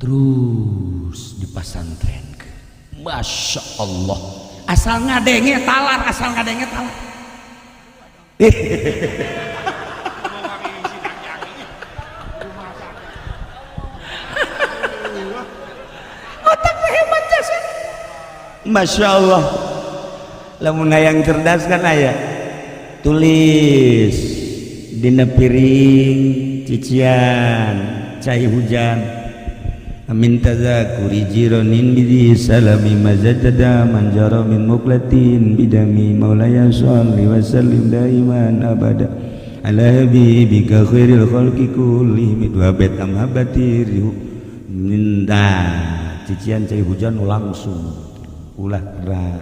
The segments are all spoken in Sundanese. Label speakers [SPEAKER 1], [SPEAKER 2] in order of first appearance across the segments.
[SPEAKER 1] Terus dipasantrenkeun. Masya Allah, asal ngadenge talar, asal ngadenge talar. Otak hebat jasa. Masya Allah, lamun hayang cerdas kan aya tulis dina piring cician cai hujan. Amin tazakuri jironin bidi salami mazadada manjara min muklatin bidami maulaya sholli wa sallim daiman abada ala habibika khairil khalqi kullihim wa bet amhabati minta cician cai hujan langsung ulah kena,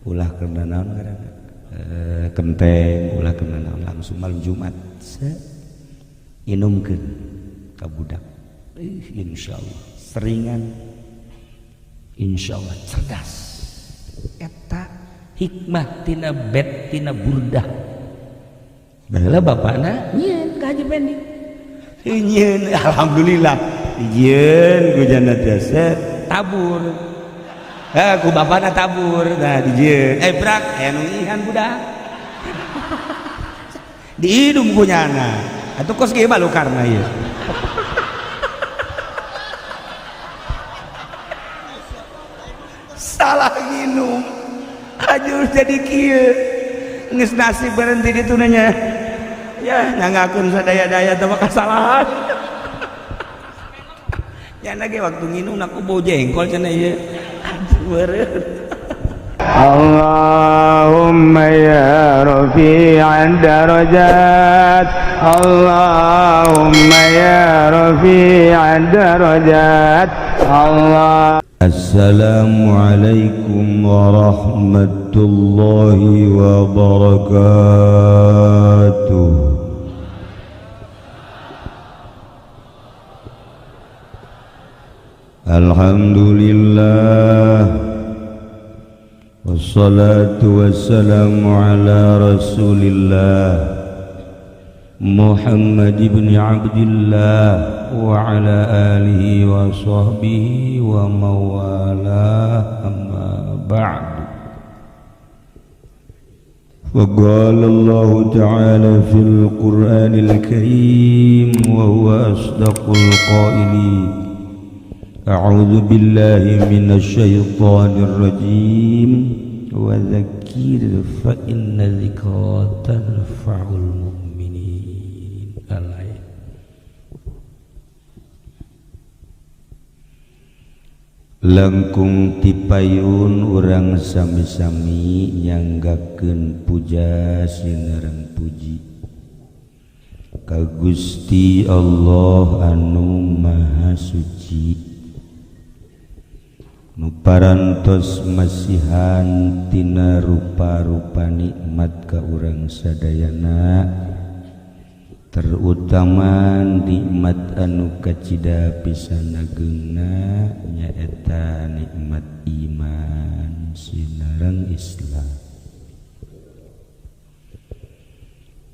[SPEAKER 1] ulah kena naon ngaranna, kenteng ulah kena naon, langsung malam Jumat inumkeun ka budak. Insya Allah seringan, insya Allah cerdas. Eta hikmah tina bet tina burdah. Baheula bapakna nyieun ka Haji Pendi, nyieun, alhamdulillah dijieun ku jana jasa tabur, ku bapakna tabur, nah dijieun, prak aya nu ngihan budak diidum ku nyana atuh kos kieu balukarna ieu. Salah nginum ajur jadi kieu, geus nasib berhenti di tunanya ya, nyangakeun sadaya-daya teh kasalahan ya lagi waktu nginum aku bau jengkol cenah ieu. Aduh beureut.
[SPEAKER 2] Allahumma ya rafi'ad darajat, Allahumma ya rafi'ad darajat, Allah.
[SPEAKER 3] Assalamualaikum warahmatullahi wabarakatuh. Alhamdulillah, wassalatu wassalamu ala rasulillah Muhammad ibn Abdillah wa ala alihi wa sahbihi wa mawalah, amma ba'du. Faqala Allah ta'ala fil Qur'anil Karim wa huwa asdaqul qailin. A'udzu billahi minasy syaithanir rajim. Wa dzakkir fa inna dzikra tanfa'ul mu'minin. Langkung tipayun urang sami-sami nyanggakeun puja sinareng puji ka Gusti Allah anu Maha Suci, nu parantos masihan tina rupa-rupa nikmat ka urang sadayana, terutama nikmat anu kacida pisan ageungna nyaeta nikmat iman sinareng Islam.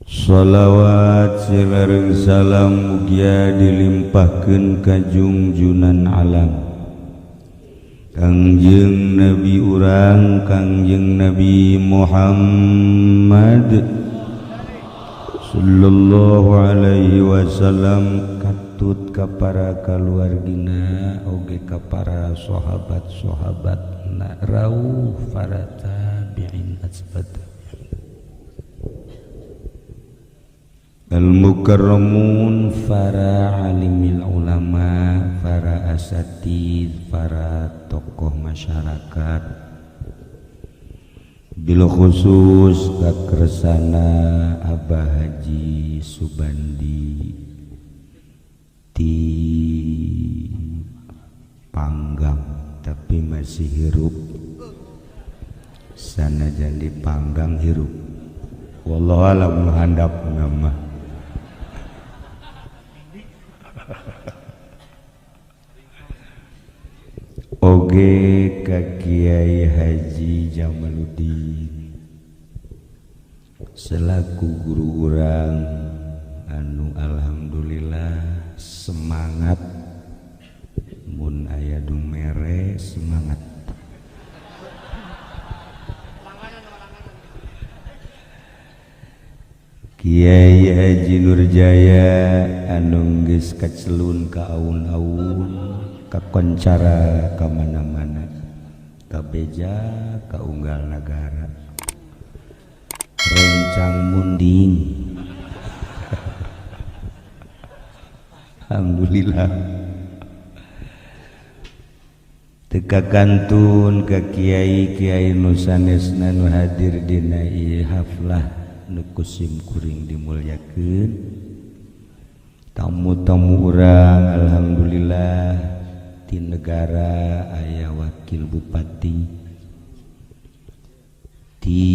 [SPEAKER 3] Shalawat sinareng salam mugia dilimpahkeun ka jungjunan alam Kangjeng Nabi urang Kangjeng Nabi Muhammad sallallahu alaihi wasallam, katut ka para kaluargina oge ka para sahabat-sahabat na rauh para tabi'in asbat al-mukarramun, para alimil ulama, para asatid, para tokoh masyarakat, bil khusus kakresana Abah Haji Subandi di Panggang tapi masih hirup, sanajan di Panggang hirup, wallahu alam handap nama. Oge ka Kiai Haji Jamaluddin selaku guru urang anu alhamdulillah semangat
[SPEAKER 1] Kiai Haji Nurjaya anu geus kacelun ka aun-aun kakoncara ka mana-mana kabeja ka unggal nagara rencang munding. Alhamdulillah teka kantun ka kiai-kiai nu sanesna nu hadir dina ieu haflah nu kusim kuring dimulyakeun, tamu-tamu urang alhamdulillah ti negara aya wakil bupati, ti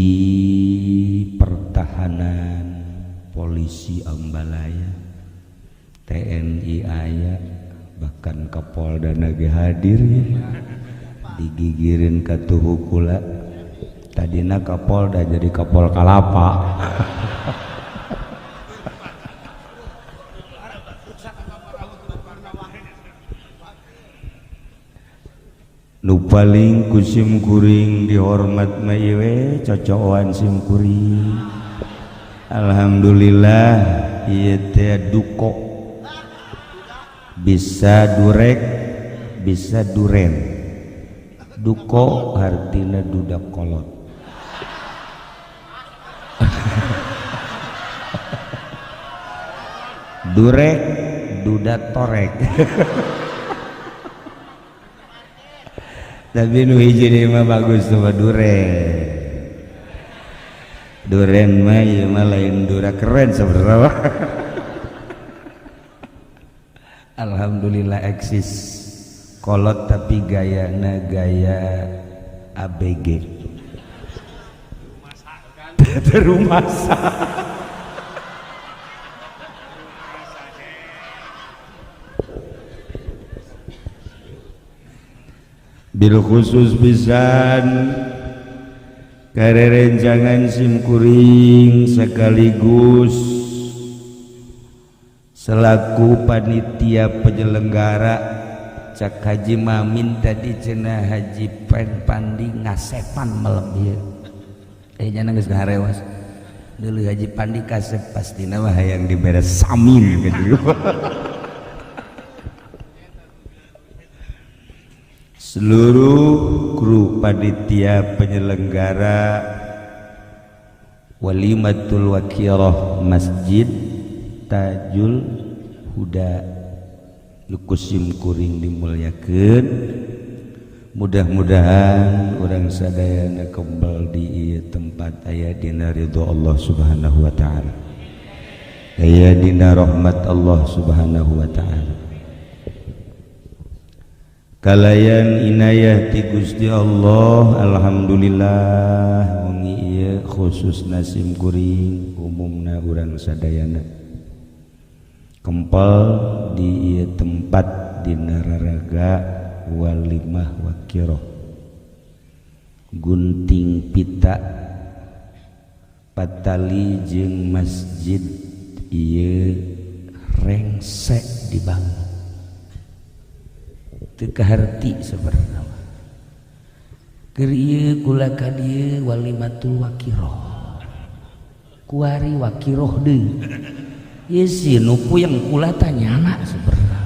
[SPEAKER 1] pertahanan polisi Ambalaya, TNI aya, bahkan Kapolda ge hadir ya. Digigirin ka tuhu kula tadina Kapolda jadi Kapol Kalapa. Nu paling ku sim kuring dihormat mah ieu we cocokan sim kuring. Alhamdulillah ieu teh duko bisa durek bisa duren. Duko artina dudak kolot. Durek duda torek. Tapi nu hiji deui mah bagus tuh duren. Duren mah ieu mah lain dura keren sebenarnya. Alhamdulillah eksis kolot tapi gayana gaya ABG. Terumasa. Bil khusus pisan karerencangan sim kuring sekaligus selaku panitia penyelenggara cak Haji Mamin tadi cenah Haji Pandi ngasepan melem ieu. Nya geus ngarewas. Deuleu Haji Pandi kasep pastina mah hayang dibere samin gitu. Seluruh kru panitia penyelenggara Walimatul Wakirah Masjid Tajul Huda lukusim kuring dimulyakeun, mudah-mudahan urang sadayana kembal di ieu tempat aya dina ridho Allah Subhanahu wa taala, aya dina rahmat Allah Subhanahu wa taala, kalayan inayah ti Gusti Allah. Alhamdulillah wengi ieu khususna sim kuring umumna urang sadayana kempel di ieu tempat dina raraga walimah wakiroh gunting pita patali jeung masjid ieu rengsek dibangun teu kaharti sabarna keur ieu kula ka dieu walimatul wakiroh kuari wakiroh deui ieu si nu puyeng kula tanyana sabarna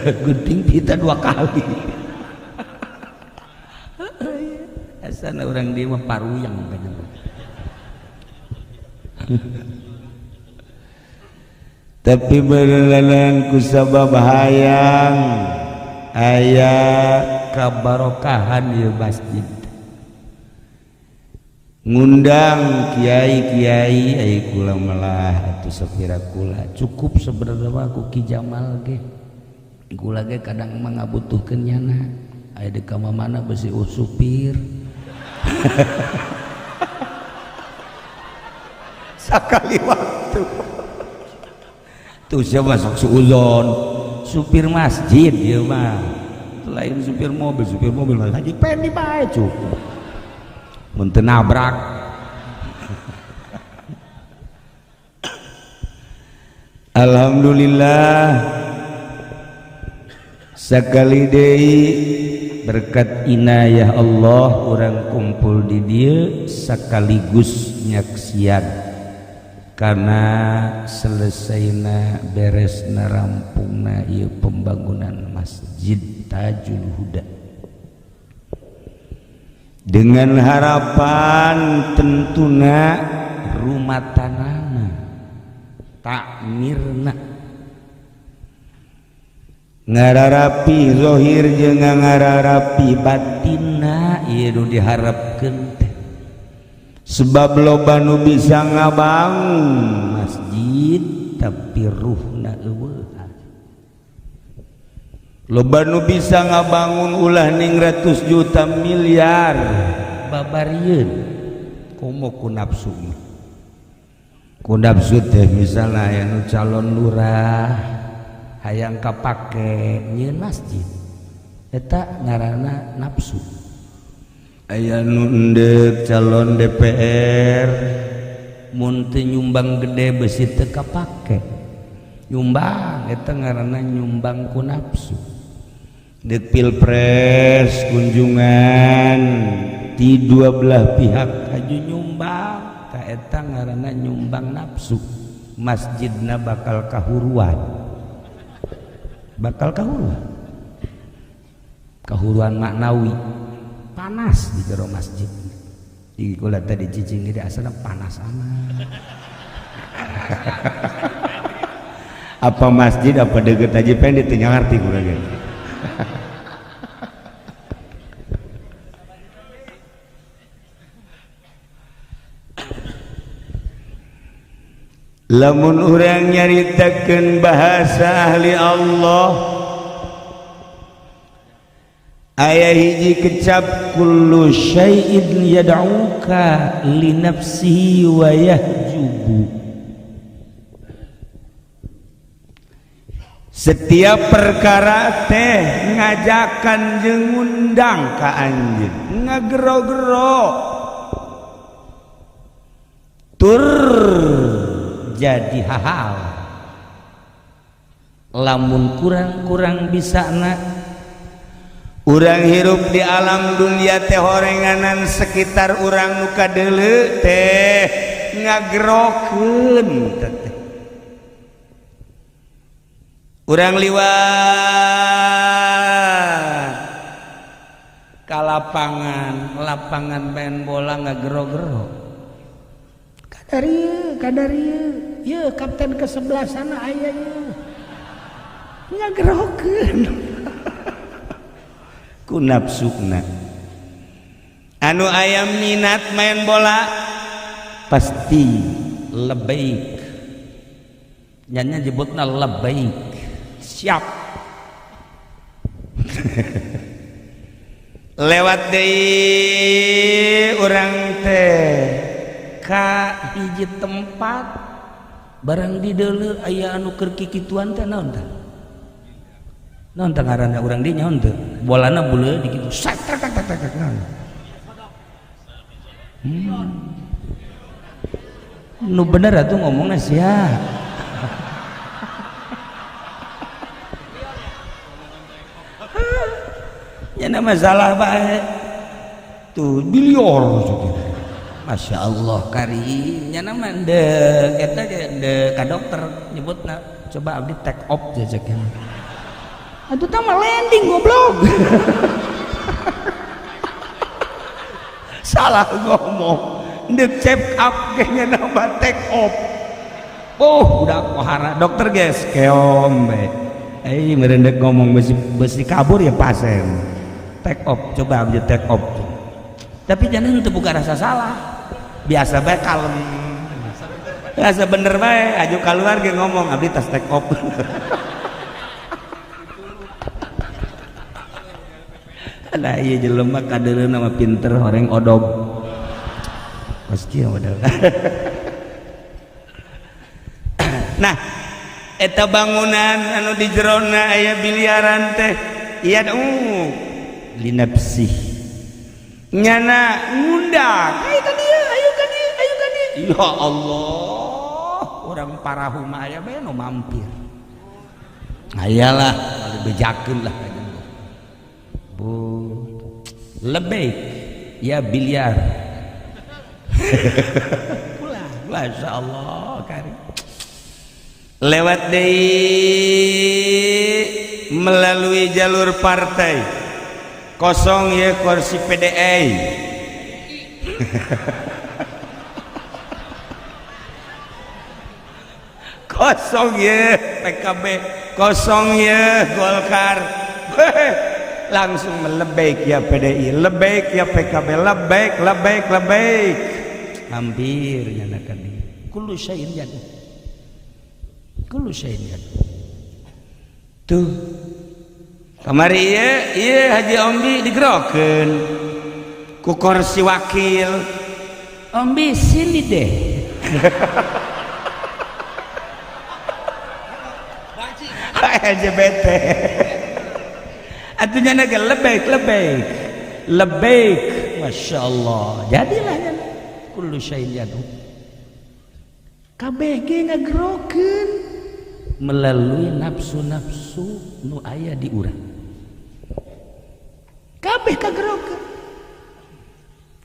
[SPEAKER 1] gunting pita dua kali. Asana urang dieu mah paruyang kanyana. Tapi berlalan ku sabab hayang aya kabarokahan ieu masjid ngundang kiai-kiai ai kula malah atuh sapira kula cukup sebenarnya mah ku Ki Jamal ge kula ge kadang mah ngabutuhkeun nyana aya di ka mana besi supir. Sakali waktu tuh siapa sok suuzon supir masjid ieu mah lain supir mobil, supir mobil Haji Pendi bae cukup mun teu nabrak. Alhamdulillah Sakali deui berkat inayah Allah urang kumpul di dieu sekaligus nyaksian karena selesaina beresna rampungna ieu pembangunan Masjid Tajul Huda dengan harapan tentuna rumah tanana takmirna ngararapi zohir jeung ngararapi batinna ieu nu diharapkeun teh. Sebab loba nu bisa ngabangun masjid tapi ruhna eueuh, loba nu bisa ngabangun ulah ning ratus juta miliar babarieun komo ku nafsu mah. Ku nafsu teh misalna aya nu calon lurah hayang kapake nyieun masjid, eta ngaranna nafsu. Aya nu endek calon DPR mun teu nyumbang gede besi teu kapake, nyumbang eta ngaranna nyumbang ku nafsu. Dek pilpres kunjungan ti dua belah pihak haju nyumbang, ta eta ngaranna nyumbang nafsu. Masjidna bakal kahuruan, bakal kahuruan, kahuruan maknawi, panas di jero masjid. Di kula tadi cicing di asalna panas amat. Apa masjid apa deket aja pengen teu ngarti kula ge. Lamun urang nyaritakeun bahasa ahli Allah aya hiji kecap kullu syai'in yad'uka li nafsihi wa yahjubu. Setiap perkara teh ngajakan jeung ngundang ka anjeun, ngagero-gero tur jadi hal. Lamun kurang-kurang bisa na urang hirup di alam dunia teh horenganan sekitar urang nu kadeuleu teh ngagerokeun teh. Urang liwat ka lapangan, lapangan main bola ngagero-gero. Kadarieu, kadarieu, yeuh kapten ke sebelah sana aya yeuh. Ngagerokeun. Ku nafsuna. Anu aya minat main bola pasti lebaik. Nyanyi nyebutna lebaik. Siap. Lewat deui urang teh ka hiji tempat barang di deuleu aya anu keur kikituan teh naon teh? Naon teh ngaranna urang di nyaon teh? Bolana buleud di kitu. Sat tak tak tak tak naon? Nu bener atuh ngomongna sia. Nya masalah bae. Tuh bilior. Masya Allah kari nya nama ndek eta ge ndek ka dokter nyebutna coba abdi take off jajaknya. Atuh tah mah landing goblok. Salah ngomong. Ndek check up ge nya nama take off. Oh, udah kohara dokter guys keom bae. Eh merendek ngomong besi kabur ya pasien. Take off, coba abdi take off. Tapi jangan teu buka rasa salah. Biasa bae kalem. Biasa bener bae aju keluar ge ngomong abdi tas take off. Lah ieu jelema kadeuleu mah pinter horeng odog. Kos kieu model. Nah, eta bangunan anu di jerona aya biliaran teh ieu linapsih. Nyana ngundang, ayo ka dieu, ayo ka dieu, ayo ka dieu. Ya Allah, urang parahu mah aya bae nu mampir. Ayalah, bejakeun lah. Ampun, lebih ya biliar. Ulah, Masya Allah, kari lewat deui melalui jalur partai, kosong ya kursi PDI. Kosong ya PKB, kosong ya Golkar. Langsung melebek ya PDI, lebek ya PKB, lebek, lebek, lebek. Hampir nyanakan ini. Kullu syai'in jadi. Kullu syai'in jadi. Tuh. Kamari ieu, ieu Haji Ombi digerokeun ku kursi wakil. Ombi sini deh. LGBT. Atunya naga lebek, lebek, lebek, masya Allah. Jadilah ya, kullu syai'in yadu. KBG ngagerokeun melalui nafsu-nafsu nu aya di urang. Kabeh kagerokeun.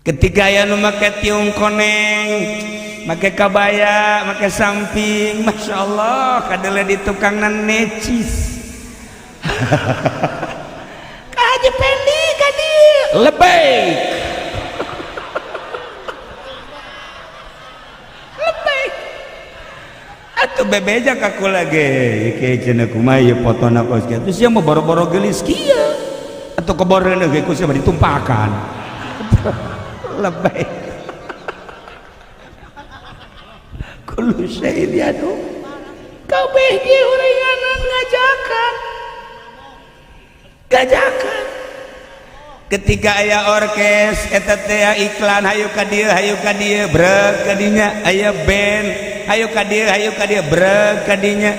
[SPEAKER 1] Ketika aya nu make tiung koneng, make kabaya, make samping, masya Allah, kadele di tukangna necis. Haji Pendi kadi lebek, lebek. Atuh bebeja ka kula ge, kieu cenah kumaha ieu potona kos kieu. Terus sia mah boro-boro geulis kieu. Atuh keboreun ge ku sia mah ditumpakan. Lebek. Kullu syai'in yadu. Kabeh ge horenganan ngajakan. Gajakan. Ketika aya orkes eta teh iklan hayu ka dieu, hayu ka dieu, brek ka dinya, aya band hayu ka dieu, hayu ka dieu, brek ka dinya.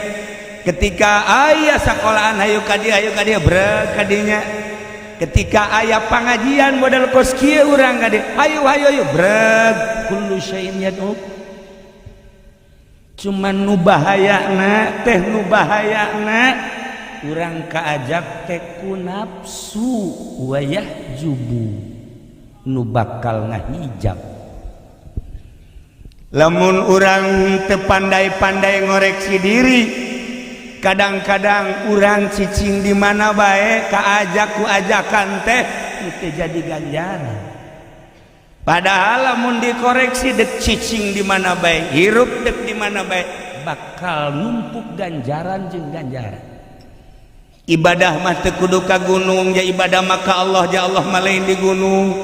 [SPEAKER 1] Ketika aya sakolahan hayu ka dieu, hayu ka dieu, brek ka dinya. Ketika aya pangajian model kos kieu urang ka dieu, hayu hayu hayu, brek. Kullu syai'in yad'u. Cuman nu bahayana teh, nu bahayana urang kaajak teh ku nafsu wayah jubu nu bakal ngahijab. Lamun urang teu pandai-pandai ngoreksi diri, kadang-kadang urang cicing di mana bae kaajak ku ajakan teh teu jadi ganjaran. Padahal lamun dikoreksi dek cicing di mana bae, hirup dek di mana bae, bakal numpuk ganjaran jeung ganjaran. Ibadah mah teu kudu ka gunung, ja ibadah mah ka Allah, ja Allah mah lain di gunung.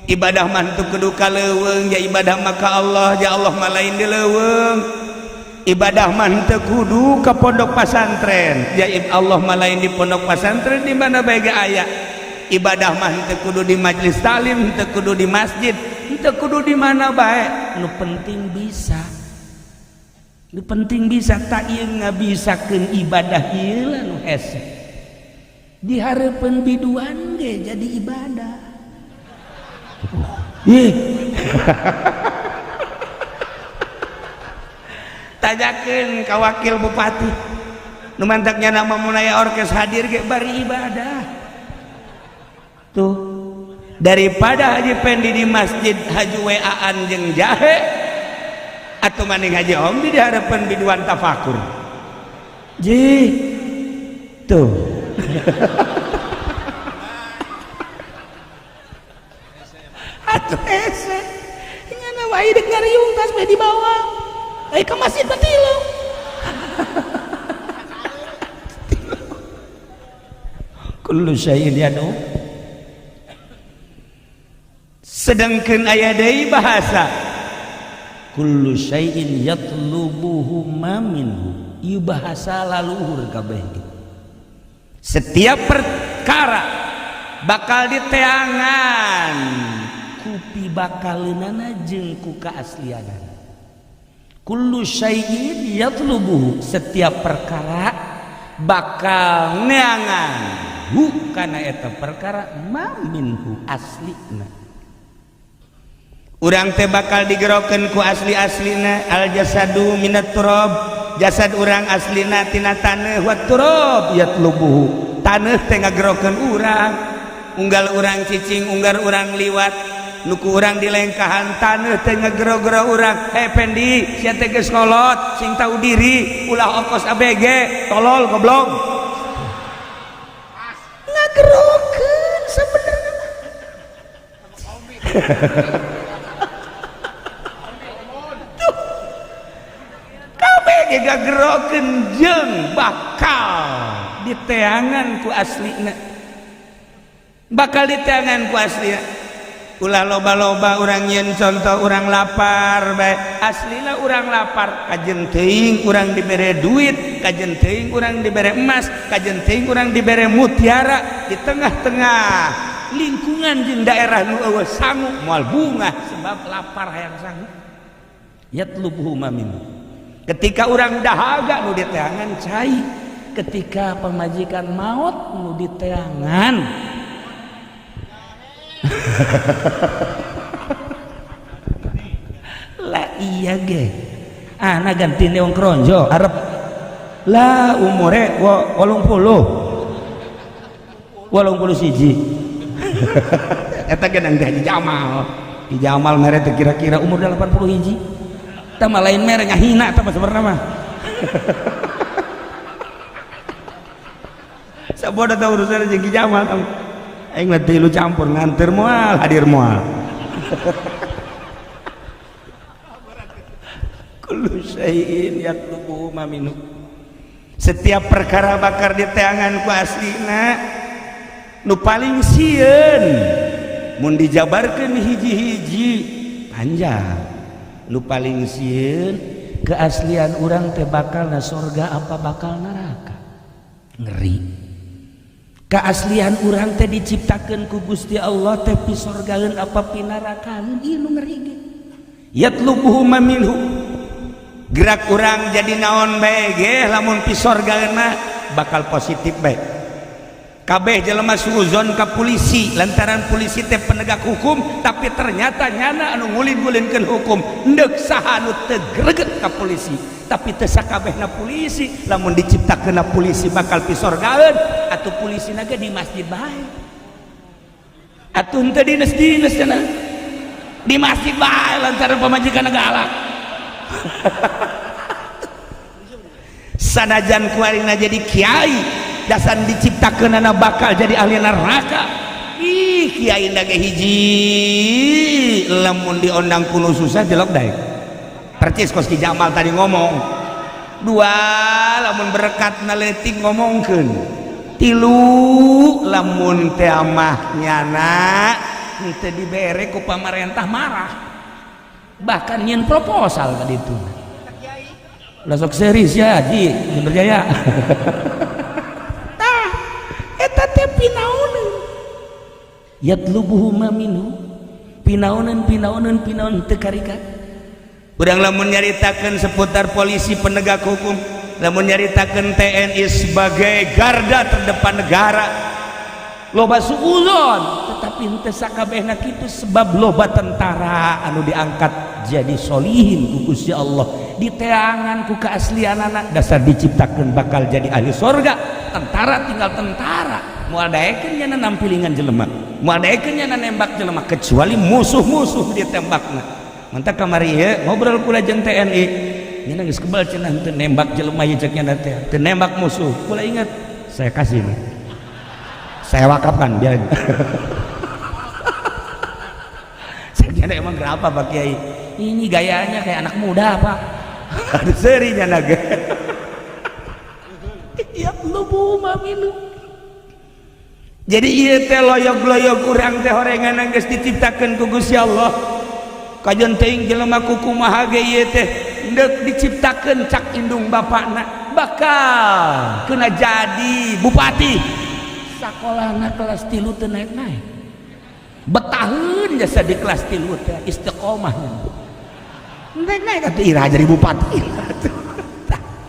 [SPEAKER 1] Ibadah mah teu kudu ka leuweung, ja ibadah mah ka Allah, ja Allah mah lain di leuweung. Ibadah mah teu kudu ka pondok pasantren, ja Allah mah lain di pondok pasantren, di mana bae ge aya. Ibadah mah teu kudu di majelis taklim, teu kudu di masjid, teu kudu di mana bae, nu penting bisa. Nu penting bisa tak ieu ngabisakeun ibadah ieu lah nu hese. Di hareupeun biduan ge jadi ibadah. Ih. Tanyakeun ka wakil bupati. Nu mantaknya nama mun aya orkes hadir ge bari ibadah. Tuh, daripada Haji Pendi di masjid haji WA-an jeung jahe, atau maning Haji Ombi di harapan biduan tafakur. Ji, tuh. Atuh hese. Ngana wae dek ngariung tas meh dibawa. Eh ke masjid mah tilu. Kullu syai'in yadu. Sedangkan aya deui bahasa kullu syai'in yatlubuhu ma minhu. Ieu bahasa laluhur kabeh. Setiap perkara bakal diteangan ku pibakaleunana jeung ku kaaslianana. Kullu syai'in yatlubuhu, setiap perkara bakal neangan hu kana eta perkara ma minhu aslina. Urang teh bakal digerokeun ku asli-aslina. Al jasadu minat turab, jasad urang aslina tina taneuh, wa turab yatlubuhu, taneuh teh ngagerokeun urang. Unggal urang cicing, unggal urang liwat, nuku urang dilengkahan taneuh teh ngegero-gero urang, "Hei Pendi, sia teh geus kolot, sing tahu diri, ulah okos ABG, tolol, goblok." Ngagerokeun sebenarnya. Tuh. Kabeh ngagerokeun jeung bakal diteangan ku aslina, bakal diteangan ku aslina. Ulah loba-loba urang nyeun contoh urang lapar bae. Aslina urang lapar, kajen teuing urang dibere duit, kajen teuing urang dibere emas, kajen teuing urang dibere mutiara, di tengah-tengah lingkungan jeung daerah nu eueuh sangu moal bungah, sebab lapar hayang sangu. Yatlubuhu ma minhu. Ketika urang dahaga, nu diteangan cai. Ketika pamajikan maot, nu diteangan lah. Iya ge anak ganti wong kronjo arep lah, umure 80, 81. Eta ge nang Haji Jamal. Ki Jamal mere teh kira-kira umur 81. Tah mah lain mere, ngahina tah mah sebenarnya mah. Sabodo tah urusan jeung Ki Jamal tah. Aing mah tilu campur, nganter moal, hadir moal. Kullu syai'in yatlubu ma minhu. Setiap perkara bakar diteangan ku aslina. Nu paling sieun mun dijabarkeun hiji-hiji panjang. Nu paling sieun keaslian urang teh bakal na surga apa bakal neraka. Ngeri. Keaslian urang teh diciptakeun ku Gusti Allah teh pisorgaeun apa pinarakaeun, ieu nu ngeri ge. Yatlubuhu ma minhu. Gerak urang jadi naon bae ge, lamun pisorgaeun mah bakal positif bae. Kabeh jelema suuzon ka polisi lantaran polisi teh penegak hukum, tapi ternyata nyana anu ngulin-ngulinkeun hukum. Endek saha anu teu greget ka polisi, tapi teu sakabehna polisi. Lamun diciptakeunna polisi bakal pisorgaeun, atuh polisi ge di masjid bae, atuh henteu dinas-dinas cenah, di masjid bae lantaran pamajikan galak. Sanajan kuarina jadi kiai, dasar diciptakeunana bakal jadi ahli neraka. Ih, kiai ge hiji lamun diondang kuno susah jelok daek. Percis kos Ki Jamal tadi ngomong. Dua, lamun berkat naletik ngomongkeun. Tilu, lamun teh amah nyana henteu dibere ku pamarentah marah, bahkan nyeun proposal ka ditu. Lah sok serius ya Haji Bener Jaya. Tah eta teh pinaoneun. Yatlubuhu ma minhu. Pinaoneun, pinaoneun, pinaon teu karikat. Urang lamun nyaritakeun seputar polisi penegak hukum, lamun nyaritakeun TNI sebagai garda terdepan negara, loba suuzon, tetapi henteu sakabehna kitu, sebab loba tentara anu diangkat jadi solihin ku Gusti Allah, diteangan ku keaslianana, dasar diciptakeun bakal jadi ahli sorga. Tentara tinggal tentara, moal daekeun nyana nampilingan jelema, moal daekeun nyana nembak jelema, kecuali musuh-musuh ditembakna. Mantap kamari ieu ngobrol kula jeung TNI, nyana geus kebal cenah henteu nembak jelema ieu, cek nyana teh teu nembak musuh. Kula ingat, saya kasih nih, saya wakafkan biar. Saya kira emang kenapa Pak Kiai ini gayanya kayak anak muda, Pak? Aduh, serinya naga. Yatlubu ma minhu. Jadi ieu teh loyog-loyog urang teh horengan geus diciptakeun ku Gusti Allah. Kajen teuing jelema kukumaha ge ieu teh deuk diciptakeun cak indung bapakna bakal kena jadi bupati. Sakolahna kelas 3 teu naik-naik, betaheun jasa di kelas 3 teh istiqomahnya naik-naik atuh ira jadi bupati.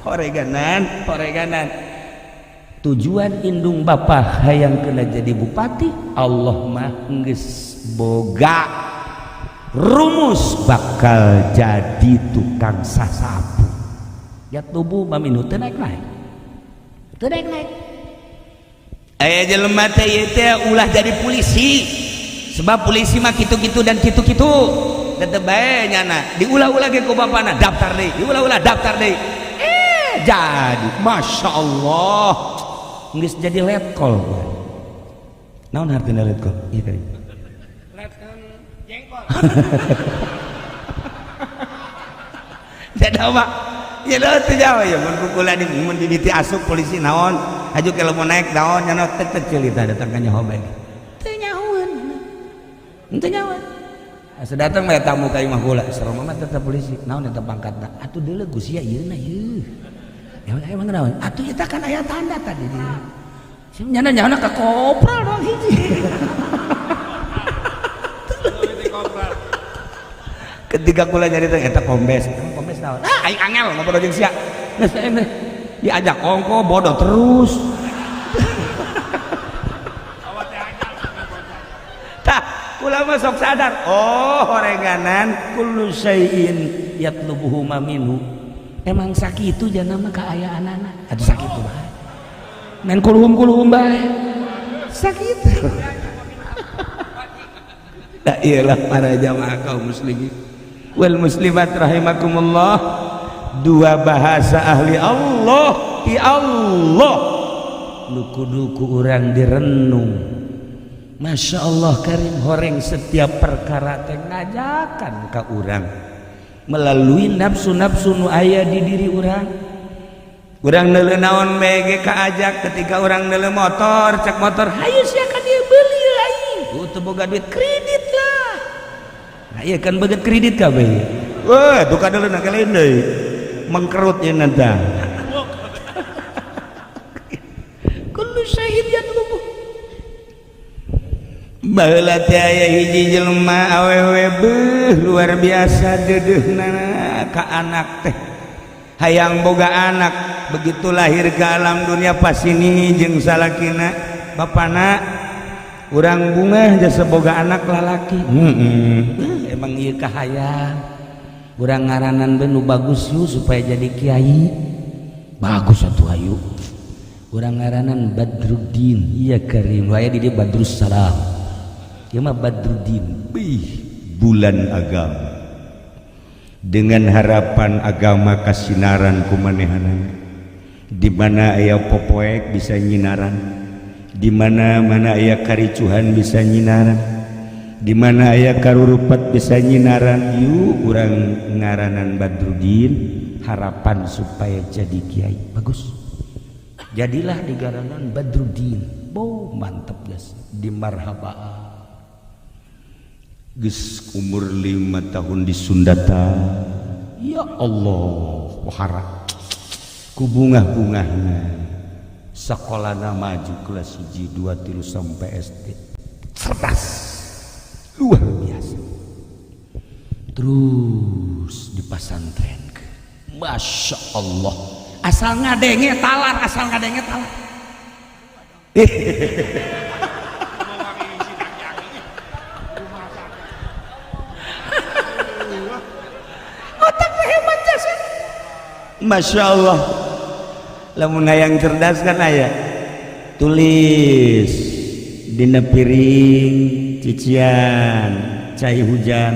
[SPEAKER 1] Horeganan, horeganan tujuan indung bapa hayang kena jadi bupati, Allah mah geus boga rumus bakal jadi tukang sasapu. Ya tubuh maminu teu naik-naik, teu naik-naik. Aya jelema teh ieu teh ulah jadi polisi, sebab polisi mah kitu-kitu dan kitu-kitu tetep bae nyana diulah-ulah ge ku bapana, daftar deui, diulah-ulah daftar deui, jadi Masya Allah geus jadi letkol. Naon artina letkol? Ieu tadi
[SPEAKER 4] Letkol jengkol.
[SPEAKER 1] Jadi apa? Ya teu jauh ya mun kukula di mun di asup polisi naon, aju kalau mau naik naon nyana teh teh cerita datang ka nyaho bae. Teu nyahoeun. Teu nyahoeun. Asa datang mah tamu ka imah kula, serem mah tetep polisi. Naon eta pangkatna? Atuh deuleu sia ieu na ieu. Ya emang naon? Atuh eta kan aya tanda tadi di. Nyana nyana ka kopral doang hiji. Ketika kula nyarita eta kombes, kombes naon? Ah, aing angel ngobrol jeung sia. Geus diajak ongko bodoh terus. Tah, kula mah sok sadar, oh horenganan kullu syai'in yatlubuhu ma minhu. Emang sakitu jana mah kaayaanana. Atuh sakitu bae. Main kulhum-kulhum bae. Sakitu. Nah, iyalah para jamaah kaum muslimin wal muslimat rahimakumullah, dua bahasa ahli Allah ti Allah nu kudu ku urang direnung. Masya Allah karim, horeng setiap perkara teh ngajakan ka urang melalui nafsu-nafsu nu aya di diri urang. Urang neuleuh naon bae ge kaajak. Ketika urang neuleuh motor, cek motor, hayu sia ka dieu beuli aing, teu boga duit, kredit lah. Nah iya kan beget kredit kabeh. Wah, tuh kadeuleun lain deui. Mengkerut ieu tah. Kullu syai'in yatlubu. Baheula teh aya hiji jelema awewe beuh luar biasa deudeuhna ka anak teh. Hayang boga anak, begitu lahir ke alam dunia pasini jeung salakina, bapana urang bungah jasa boga anak lalaki. Emang ieu kahayang urang ngaranan nu bagus yuk supaya jadi kiai bagus atuh, ayu urang ngaranan Badruddin. Iya karim aya di dia Badrus Salam, ieu mah Badruddin.
[SPEAKER 3] Bih, bulan agama dengan harapan agama kasinaran kumanehanana, di mana aya popoek bisa nyinaran, di mana mana aya karicuhan bisa nyinaran, di mana aya karurupat bisa nyinaran. Yuk urang ngaranan Badruddin,
[SPEAKER 1] harapan supaya jadi kiai bagus, jadilah digaranan Badruddin. Bo mantep guys di marhaba.
[SPEAKER 3] Geus umur 5 tahun di Sundata,
[SPEAKER 1] ya Allah
[SPEAKER 3] wahara ku bungah-bungahna sekolahna maju kelas 1 2 3 sampai SD,
[SPEAKER 1] cerdas luar biasa. Terus di pasantren, Masya Allah, asal ngadenge talar, asal ngadenge talar. Otaknya hebat jasa.
[SPEAKER 3] Masya Allah, lamun hayang cerdas kan aya tulis dina piring cician cai hujan,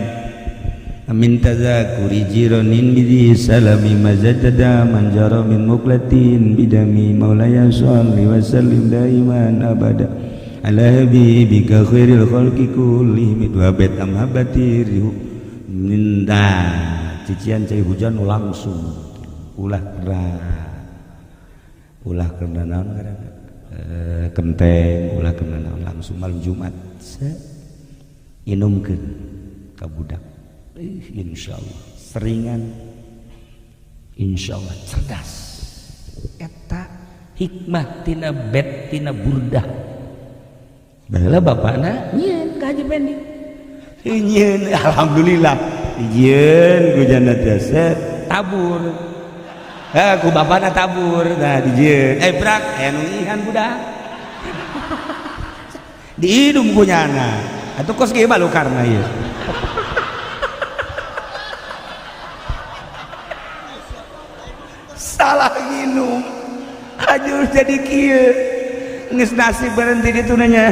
[SPEAKER 3] min tazakuri jironin bidhi salami mazadada manjara min muklatin bidami maulaya sholli wa sallim daiman abada ala habibika khairil khalqi kullihim wa bait amhabati rihu minta cician cai hujan langsung ulah kena, ulah kena naon ngaranna kenteng, ulah kena naon, langsung malam Jumat inumkeun ka budak. Insyaallah seringan,
[SPEAKER 1] insyaallah cerdas. Eta hikmah tina bet tina burdah. Baheula bapana nyieun ka Haji Pendi,
[SPEAKER 3] nyieun alhamdulillah dijieun ku jana jasa
[SPEAKER 1] tabur. Ku bapana tabur,
[SPEAKER 3] nah dijieun
[SPEAKER 1] prak aya nu ngihan budak
[SPEAKER 3] diidum ku nyana atuh kos ge balukarna ieu. Salah nginum hajur jadi kieu.
[SPEAKER 1] Geus nasib berhenti ditu nanya.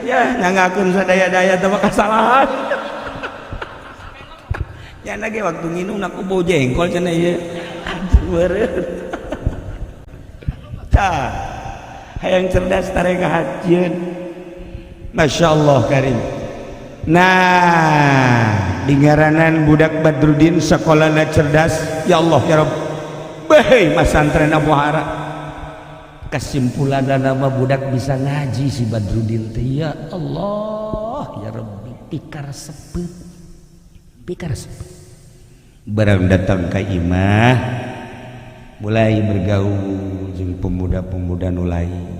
[SPEAKER 1] Ya, nyanggakeun sadaya-daya teh kasalahan. Ya lagi waktu nginum aku bau jengkol cenah ieu. Aduh meureun. Tah, hayang cerdas tare ngahajieun. Masya Allah karim. Nah, di ngaranan budak Badruddin sekolahna cerdas, ya Allah ya Rabb. Behei masantren Abu Hara. Kesimpulan nama budak bisa ngaji si Badruddin teh, ya Allah ya Rabbi, pikar sepet. Pikar sepet. Barang datang ka imah mulai bergaul jeung pemuda-pemuda nu lain.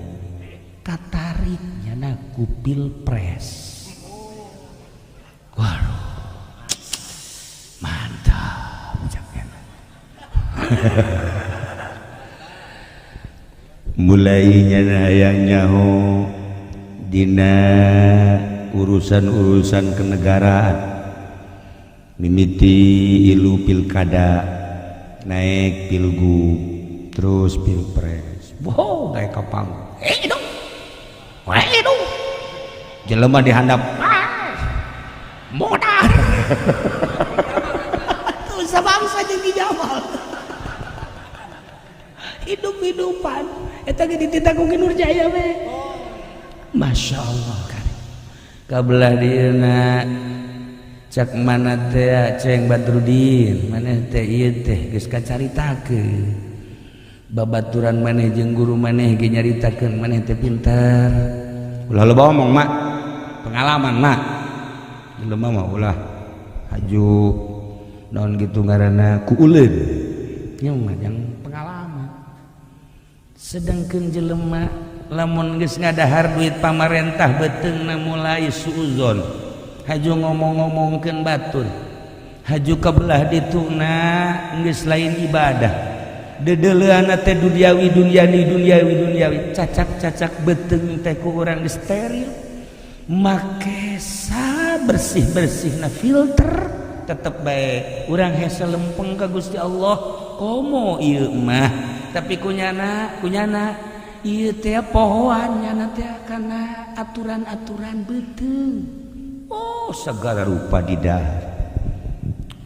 [SPEAKER 1] Katarik nyana ku pilpres. Waduh, mantap ucapnya. Mulai nyana hayang nyaho dina urusan-urusan kenegaraan, mimiti ilu pilkada, naik pilgub, terus pilpres. Wow, naik ka panggung. Eh dong, eh dong, jelema dihandap. Modal tuh sabangsa jeung Jamal hidup-hidupan eta ge dititah ku Ki Nurjaya we. Masya Allah kan kabelah dieuna cak mana teh ceng Badruddin maneh teh ieu teh geus kacaritakeun babaturan maneh jeung guru maneh ge nyaritakeun maneh teh pintar. Ulah loba omong mak, pengalaman mak. Jelema mah ulah haju naon gitu ngaranna ku uleun nya mah yang pengalaman. Sedangkan jelema lamun geus ngadahar duit pamarentah beuteungna mulai suuzon, haju ngomong-ngomongkeun batur, haju kabelah dituna geus lain ibadah, deudeuleunna teh duniawi duniawi duniawi duniawi, cacak-cacak beuteung teh ku urang geus steril, make bersih-bersih na filter tetep bae urang hese lempeng ka Gusti Allah. Komo ieu mah tapi kunyana kunyana ieu teh pohoan nyana teh kana aturan-aturan beuteung. Oh, segala rupa didahar.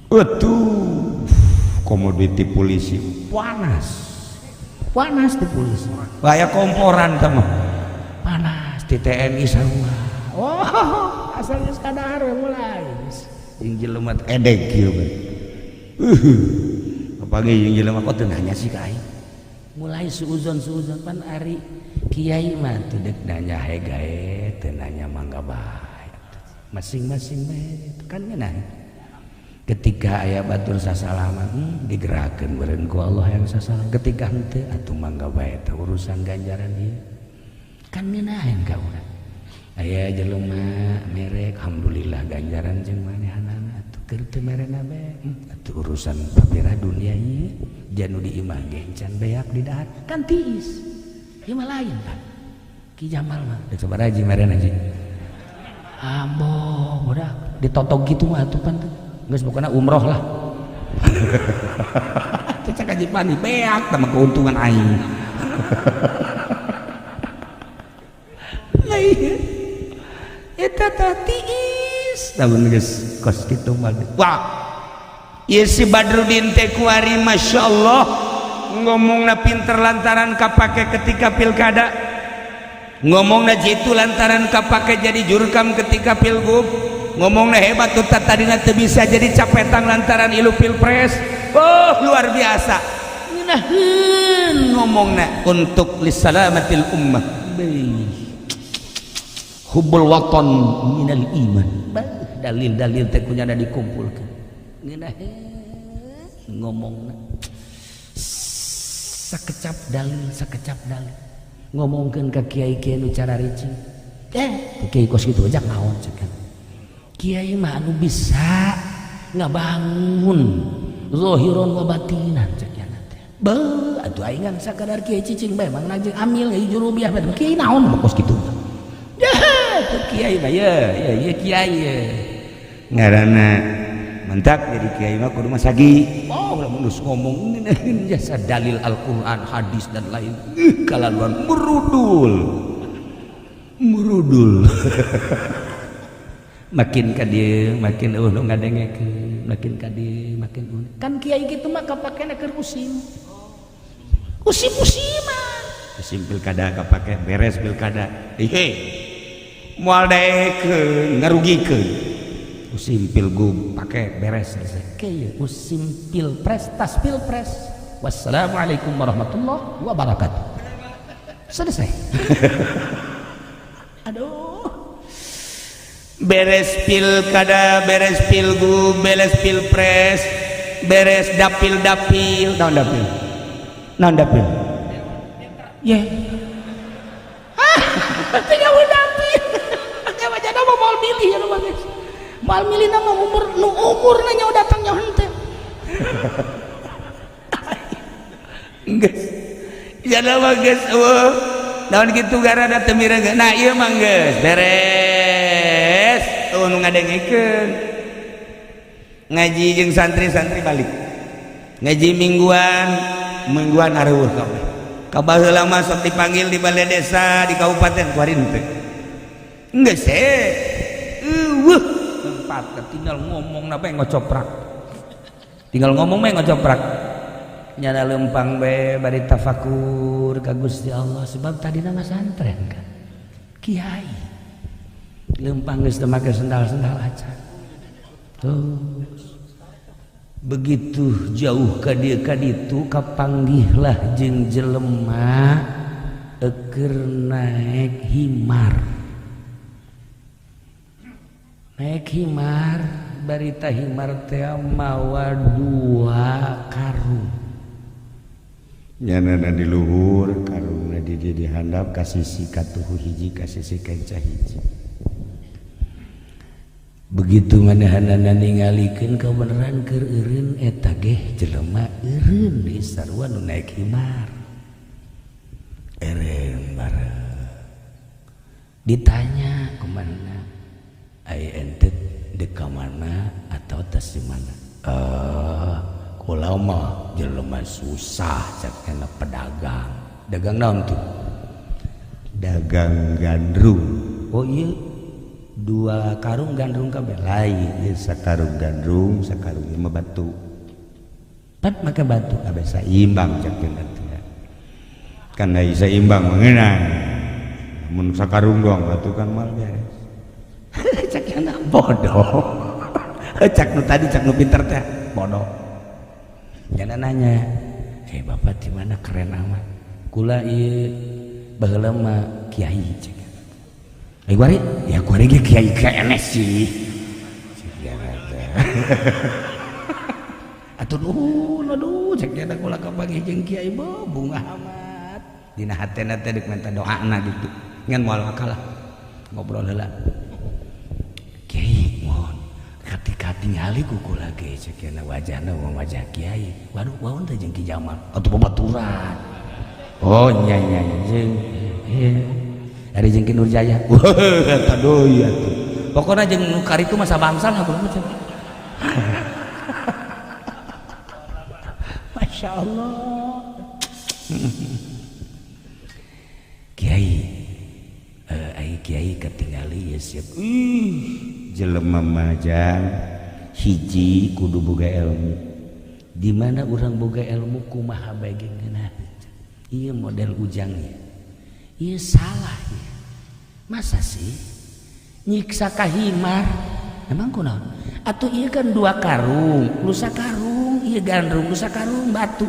[SPEAKER 1] Atuh komoditi polisi panas panas di polisi aya komporan teh mah panas di TNI sarua. Oh, asal geus kadahar we mulai jeung jelema edek kieu we. Kapanggih jeung jelema kok teu nanya sih ka aing. Mulai suuzon suuzon pan ari kiai mah teu deuk nanya he gae teu nanya mangga bae. Masing-masing bae kan ngeunah. Ketika aya batur sasalaman digerakkeun meureun ku Allah yang sasalaman, ketika henteu atuh mangga bae teh urusan ganjaran ieu. Kan ngeunaheun ka urang. Aya jelema merek alhamdulillah ganjaran jeung manehanana atuh keur teu merena bae atuh urusan papira dunia ieu janu di imah ge can beak di dahar kan tiis ieu mah lain kan Ki Jamal mah deuk sabaraha ji merena ji ambo budak ditotog kitu mah atuh pan geus pokona umroh lah. Teh cak Haji Pandi beak tah mah keuntungan aing. Eta tah tiis lamun geus kos kitu mah. Wah, ieu si Badruddin teh kuari masyaallah ngomongna pinter lantaran kapake ketika pilkada, ngomongna jitu lantaran kapake jadi jurkam ketika pilgub, ngomongna hebat tuh tadina teu bisa jadi capetang lantaran ilu pilpres. Oh, luar biasa ngeunaheun ngomongna untuk lisalamatil ummah. Beuh, hubbul waton minal iman. Dalil-dalil teh kunyana dikumpulkeun ngeunaheun ngomongna sakecap dalil sakecap dalil ngomongkeun ka kiai-kiai nu cararicing kiai kos kitu aja naon cek kiai mah anu bisa ngabangun zahiron wa batinan cek nya teh. Beuh atuh aing ngan sakadar kiai cicing bae mang jeung amil jurubiah bae kiai naon kos kitu. Kiai mah ya, ya, ya kiai ya. Ngaranna mantap jadi kiai mah kudu masagi. Oh, lamun geus ngomong ngeunaheun jasa dalil Al-Qur'an, hadis dan lain. Kalaluan merudul. Merudul. Makin ka dieu makin eueuh nu ngadengekeun, makin ka dieu makin eueuh. Kan kiai kitu mah kapakena keur musim. Musim-musiman.
[SPEAKER 3] Musim pilkada kapake, beres pilkada. Ihe. Moal daekeun, ngarugikeun.
[SPEAKER 1] Musim pilgub pake beres selesai. Kieu musim pilpres tas pilpres. Wassalamualaikum warahmatullahi wabarakatuh. Selesai. Aduh.
[SPEAKER 3] Beres pilkada, beres pilgub, beres pilpres, beres dapil-dapil, naon dapil? Naon dapil?
[SPEAKER 1] Ye. Ah, tinggal dapil. Aya wajah mah moal milih ya mah geus. Moal milih nama umur nu umurna nya datang nya henteu.
[SPEAKER 3] Geus. Jana mah geus eueuh. Naon kitu gara teu mireug. Nah ieu mah geus beres. Eueuh nu ngadengekeun. Ngaji jeung santri-santri balik. Ngaji mingguan, mingguan areueuh kabeh. Ka baheula mah sok dipanggil di balai desa, di kabupaten kuari henteu. Geus eueuh
[SPEAKER 1] tempat tinggal ngomong na bae ngocoprak. Tinggal ngomong bae ngocoprak. Nyana lempang bae bari tafakur ka Gusti Allah sebab tadina mah santren kan. Kiai. Lempang geus teu make sendal-sendal acan. Terus begitu jauh ka dieu ka ditu kapanggihlah jeung jelema eukeur naek himar. Naek himar barita himar teh mawa dua karung.
[SPEAKER 3] Nyanana di luhur, karungna di dieu dihandap ka sisi katuhu hiji ka sisi kenca hiji.
[SPEAKER 1] Begitu manehanana ningalikeun kabeneran keur eureun eta geh jelema eureun di sarua nu naek himar. Eureun bareng. Ditanya kumaha? Ai ente dek ka mana atau tas di mana? Kula mah jelema susah cek kana pedagang. Dagang naon tuh?
[SPEAKER 3] Dagang gandrung.
[SPEAKER 1] Oh iya, dua karung gandrung kabeh.
[SPEAKER 3] Lain ieu sakarung gandrung, sakarung ieu mah batu.
[SPEAKER 1] Pat make batu.
[SPEAKER 3] Abeh saimbang cek teh. Kan da saimbang mengenang. Mun sakarung doang batu kan mal beres.
[SPEAKER 1] Cek yang bodoh. Cek nu tadi cek nu pinter teh bodoh. Jangan nanya, bapak di mana keren amat. Kula ieu baheula mah kiai cek. Kuari, ya kuari ge kiai KNS sih. Cek teh. Atuh nuhun aduh cek nya kula kapanggih jeung kiai bungah amat. Dina hatena teh deuk minta doana gitu. Ngan moal kalah. Ngobrol heula. Kiai mohon ketika tingali ku kula ge cek nya wajahna wajah kiai. Waduh waun teh jeung Ki Jamal atuh babaturan. Oh nya nya jeung ari jeung Ki Nurjaya. Wah eta deui atuh. Pokona jeung nu karitu mah sabangsa lah kumaha cek. Masya Allah. Kiai ai kiai katingali ya siap.
[SPEAKER 3] Jelema majang hiji kudu boga ilmu.
[SPEAKER 1] Di mana urang boga ilmu kumaha bae ge ngeunah. Ieu model ujangnya. Ieu salah ya. Masa sih nyiksa ka himar? Emang kunaon? Atuh ieu kan dua karung, nu sakarung ieu gandrung, nu sakarung batu.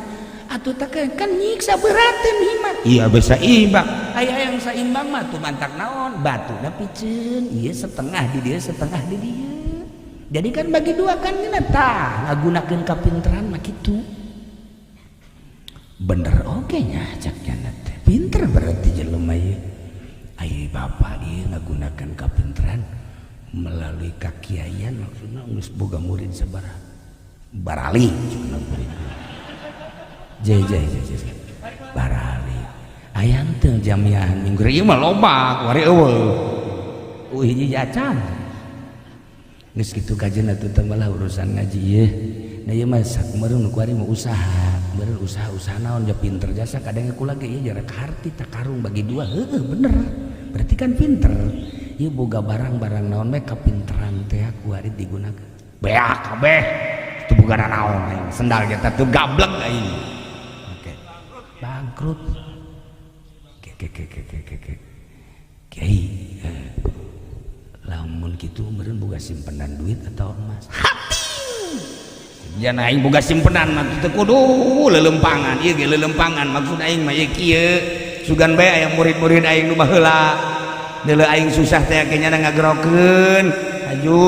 [SPEAKER 1] Atuh teh kan nyiksa berateun himar.
[SPEAKER 3] Iya bisa imbang.
[SPEAKER 1] Aya yang saimbang mah tuh mantak naon? Batu da piceun, ieu setengah di dieu, setengah di dieu. Jadi kan bagi dua kan ngeunah tah, ngagunakeun kapinteran mah kitu. Bener oge nya cak nya teh. Pinter berarti jelema ieu. Ai bapak ieu ngagunakeun kapinteran melalui kakiaian maksudna geus boga murid sabaraha? Barali cenah murid. Jai jai jai jai. Barali. Aya teu jamiahan minggu ieu mah loba kuari eueuh. Hiji acan. Geus kitu kajeun atuh teh malah urusan ngaji ieu. Nah, ieu mah meureun nu kuari mah usaha, meureun usaha, usaha naon ja pinter jasa kadang kula ge ieu jarak harti tak karung bagi dua, heueuh bener. Berarti kan pinter. Ieu boga barang-barang naon bae kapinteran teh kuari digunakeun. Beak kabeh. Teu boga naon aing, sendal ge teh gablek aing. Oke. Bangkrut. Ke ke ke ke ke ke. Kiai, lamun kitu meureun boga simpenan duit atau emas. Hati. Jangan aing boga simpenan mah teu kudu lelempangan, ieu ge lelempangan maksud aing mah ieu kieu. Sugan bae aya murid-murid aing nu baheula. Deuleu aing susah teh ke nyana ngagerokeun. Aju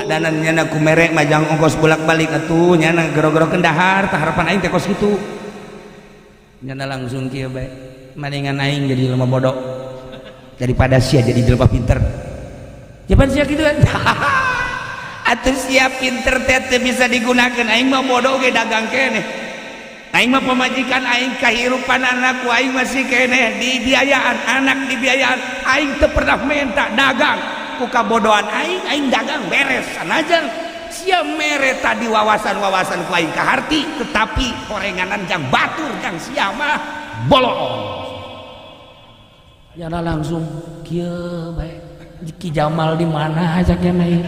[SPEAKER 1] adanan nyana ku mere majang ongkos bolak-balik atuh nyana gero-gerokeun dahar tah harapan aing teh kos kitu. Nyana langsung kieu bae. Mendingan aing jadi jelema bodoh daripada sia jadi jelema pinter. Japan sia kitu kan. Atuh siap pinter teh bisa digunakan, aing mah bodoh ge dagang keneh. Aing mah pamajikan aing kahirupan anakku aing masih keneh dibiayaan, anak dibiayaan, aing teu pernah minta dagang. Ku kabodohan aing, aing dagang beres sanajan sia mere tadi wawasan-wawasan ku aing kaharti, tetapi horenganan jang batur jang sia mah bolong. Nyana langsung kieu bae. Ki Jamal di mana cak nya ieu?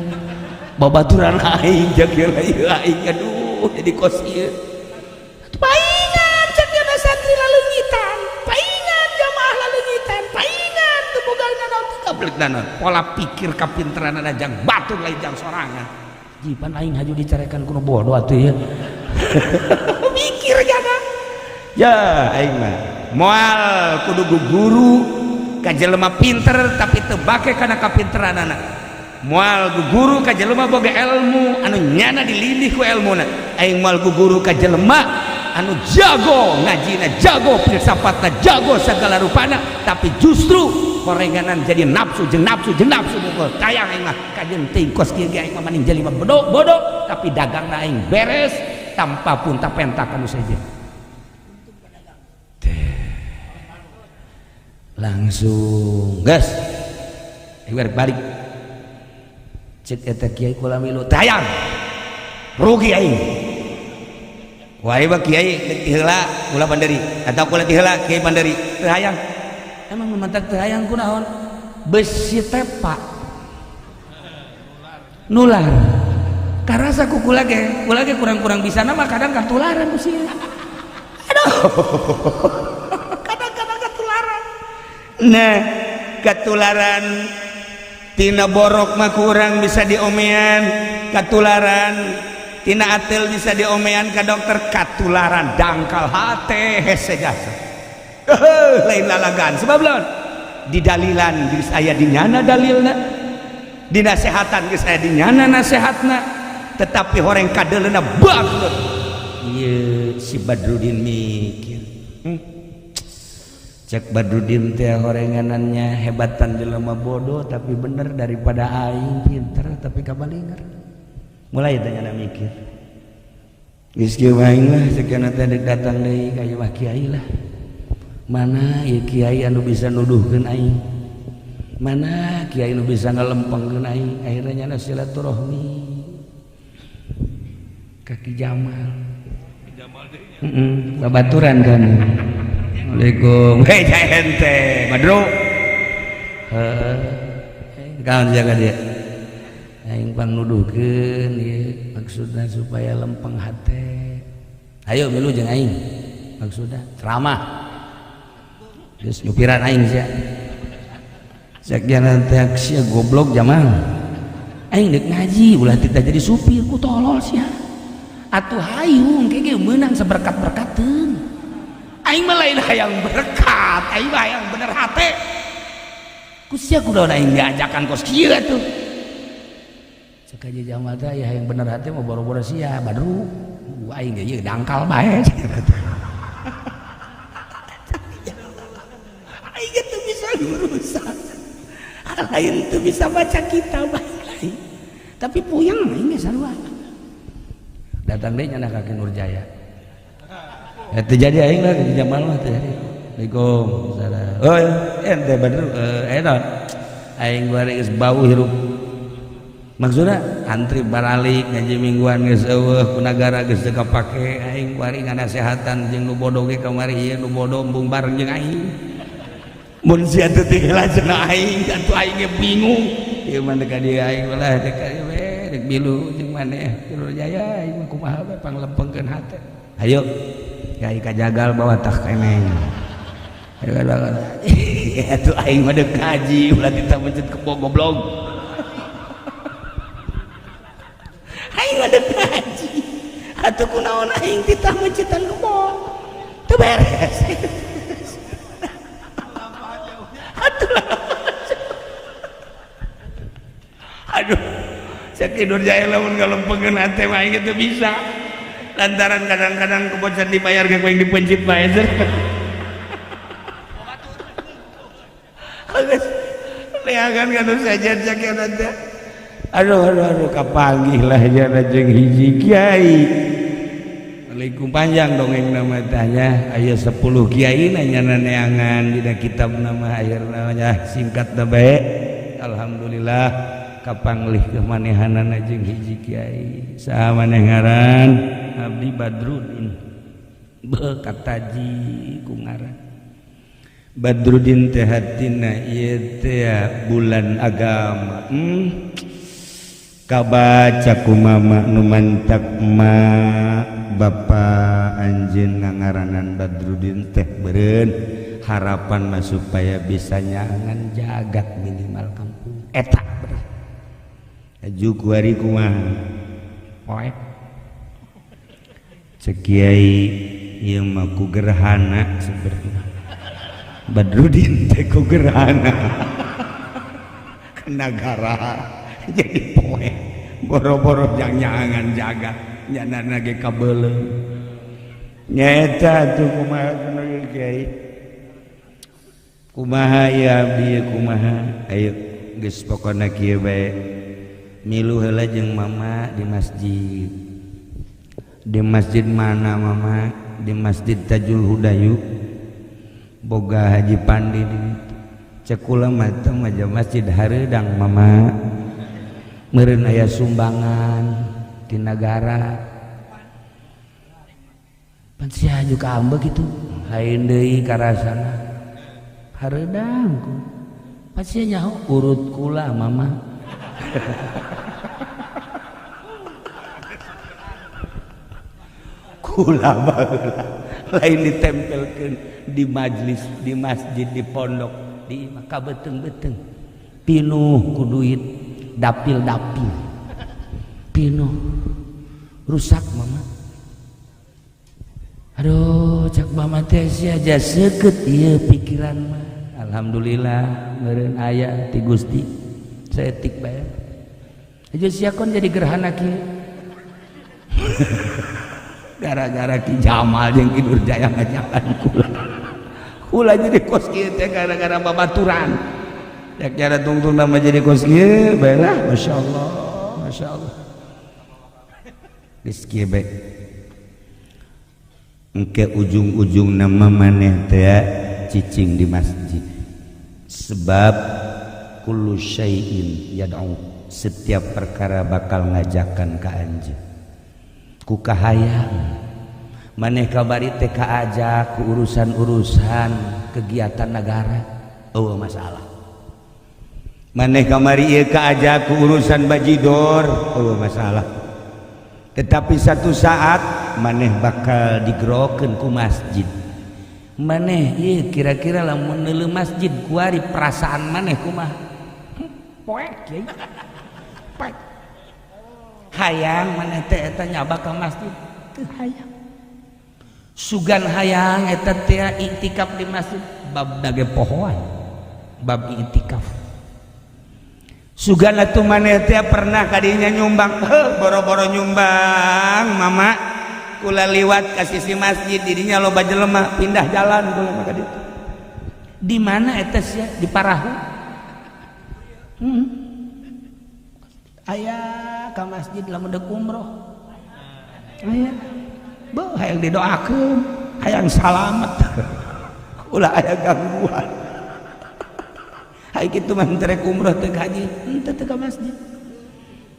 [SPEAKER 1] Babaturan aing cak ieu aing aduh jadi kos ieu. Paingan cak nya santri laleungitan, paingan jamaah laleungitan, paingan teu boga naon teu gablek naon. Pola pikir kapinteranana jang batur lain jang sorangan. Jipan aing haju dicarekan ku nu bodoh atuh ieu. Mikir jana. Ya aing mah moal kudu guru ka jelema pinter tapi teu bake kana kapinteranana. Moal guru ka jelema boga ilmu anu nyana dilindih ku ilmuna. Aing moal guru ka jelema anu jago ngajina, jago filsafatna, jago segala rupana, tapi justru horenganan jadi nafsu jeung nafsu jeung nafsu mukul. Tayang aing mah kajeun teuing kos kieu ge aing mah maning jelema bodoh bodoh tapi dagangna aing beres tanpa pun tapenta kanu sejen. Langsung gas balik cek eta kiai kula milu tayang rugi aing. Wah mah kiai deuk ti heula kula panderi atau kula ti heula kiai panderi teu hayang. Emang memantak teu hayang kunaon? Besi tepak nular karasa ku kula ge kurang-kurang bisa nama kadang katularan ku sia. Aduh, kadang-kadang katularan. Nah, katularan tina borok mah kurang bisa diomean, katularan tina atel bisa diomean ka dokter, katularan dangkal hate hese jasa. Lain lalagan sebab lawan didalilan geus aya di nyana dalilna, dinasehatan geus aya di nyana nasehatna, tetapi horeng kadeleuna bangkrut. Ieu si Badrudin mikir. Cek Badrudin teh horenganannya hebatan jelema bodoh tapi bener daripada aing pinter tapi kabalinger. Mulai tanya mikir. Geus kieu aing lah sekian teh datang deui ka ieu mah kiai lah. Mana ieu kiai anu bisa nuduhkeun aing? Mana kiai anu bisa ngalempengkeun aing? Akhirnya nyana silaturahmi ka Ki Jamal. Heeh, babaturan kan. Assalamualaikum. Hei ente, Badru. Heeh. Kaon jaga dia. Aing pang nuduhkeun ieu maksudna supaya lempeng hate. Ayo milu jeung aing. Maksudna ceramah. Geus nyupiran aing sia. Cek jalan teh sia goblok Jamal. Aing deuk ngaji ulah tita jadi supir ku tolol sia. Atuh hayu engke ge meunang saberkat-berkateun. Aing mah lain hayang berkat, aing mah hayang bener hate. Ku sia kudu aing diajakan kos kieu atuh. Cek aja Jamal teh ya hayang bener hate mah boro-boro sia Badru. Aing ge ieu dangkal bae. Aing teu bisa ngurusan. Lain teu bisa baca kitab lain. Tapi puyeng aing ge sarua. Datang deui nyana ka Ki Nurjaya. Ya teu jadi aing lah di Jamal mah teu jadi. Assalamualaikum. Salam. Oh, ente Badru, eta aing bari geus bau hirup. Maksudna antri baralik ngaji mingguan geus eueuh ku nagara geus teu kapake aing kuari nganasehatan jeung nu bodoh ge kamari ieu nu bodoh embung bareng jeung aing. Mun sia teu tinggal cenah aing atuh aing ge bingung. Ieu mah ka dieu aing ulah teh ka dieu we rek milu jeung maneh Tidur Jaya aing mah kumaha bae panglempengkeun hate. Hayu kiai kajagal bawa tah keneng. Atuh aing mah deuk ngaji ulah titah mencet kebo goblok. Aing mah deuk ngaji. Atuh kunaon aing titah mencetan kebo. Teu beres. Atuh aduh, cek Tidur Jaya lamun ngalempengkeun hate mah aing teu bisa. Lantaran kadang-kadang kebocan dibayar ge ku aing dipencit bae. Neangan kanu saja cak teh. Aduh aduh aduh kapanggih lah jana jeung hiji kiai. Waalaikum panjang dongeng nama tanya aya 10 kiai nanya neangan dina kitab nama akhirna nya singkat da bae. Alhamdulillah kapanglih kemanehanana jeung hiji kiai. Saha maneh ngaran? Abdi Badrudin. Beuh kataji ku ngaran. Badrudin teh hatina ieu teh bulan agama. Kabaca ku mama nu mantak ma bapa anjeun ngangaranan Badrudin teh beureun harapan mah supaya bisa nyangan jagat minimal kampung eta beureun. Aju kuari kumaha? Poek. Cek kiai ieu mah ku gerhana sebenarnya. Badrudin teh ku gerhana nagara jadi poe boro-boro jangan jaga nyana ge kabeuleum nyaeta atuh kumaha cenah kiai kumaha ya abdi kumaha ayo geus pokona kieu bae milu heula jeung mama di masjid. Di masjid mana mama? Di Masjid Tajul Hudayu boga Haji Pandi di ditu. Cek kula mah teh maja masjid hareudang mama. Meureun aya sumbangan ti nagara. Pan sia aju ka ambek kitu. Lain deui karasana. Hareudang ku. Pan sia nyaho urut kula mama. Kula baheula lain ditempelkeun di majlis, di masjid, di pondok, di imah kabeteng-beteng pinuh ku duit dapil-dapil pinuh rusak mama. Aduh cak mama teh sia aja seukeut ieu pikiran mah. Alhamdulillah meureun aya ti Gusti saeutik bae. Aja sia kon jadi gerhana kieu. Gara-gara Ki Jamal jeung Ki Nurjaya ngajakan kula. Kula jadi kos kieu teh gara-gara babaturan. Rek cara tungtung nama jadi kos kieu bae lah masyaallah, masyaallah. Geus kieu bae. Engke ujung-ujung nama maneh teh cicing di masjid. Sebab kullu syai'in yad'u, setiap perkara bakal ngajakan ka anjeun. Ku kahayang maneh kabari teh kaajak ku urusan-urusan kegiatan negara eueuh masalah. Maneh kamari ieu kaajak ku urusan bajidor eueuh masalah. Tetapi satu saat maneh bakal digerokeun ku masjid. Maneh ieu kira-kira lamun neuleuh masjid kuari perasaan maneh kumaha? Poek kiai. Poek. Hayang maneh teh eta nyaba ka masjid teu hayang. Sugan hayang eta teh iktikaf di masjid bab dage pohoan bab iktikaf. Sugan atuh maneh teh pernah kadinya nyumbang, heuh boro-boro nyumbang mama kula liwat ka sisi masjid didinya loba jelema pindah jalan kula mah ka ditu. Di mana eta sia? Di parahu. Aya ka masjid lamun deuk umroh. Aya. Beuh hayang didoakeun, hayang salamet. Ulah aya gangguan. Hay kitu mah teu rek umroh teu haji, henteu teu ka masjid.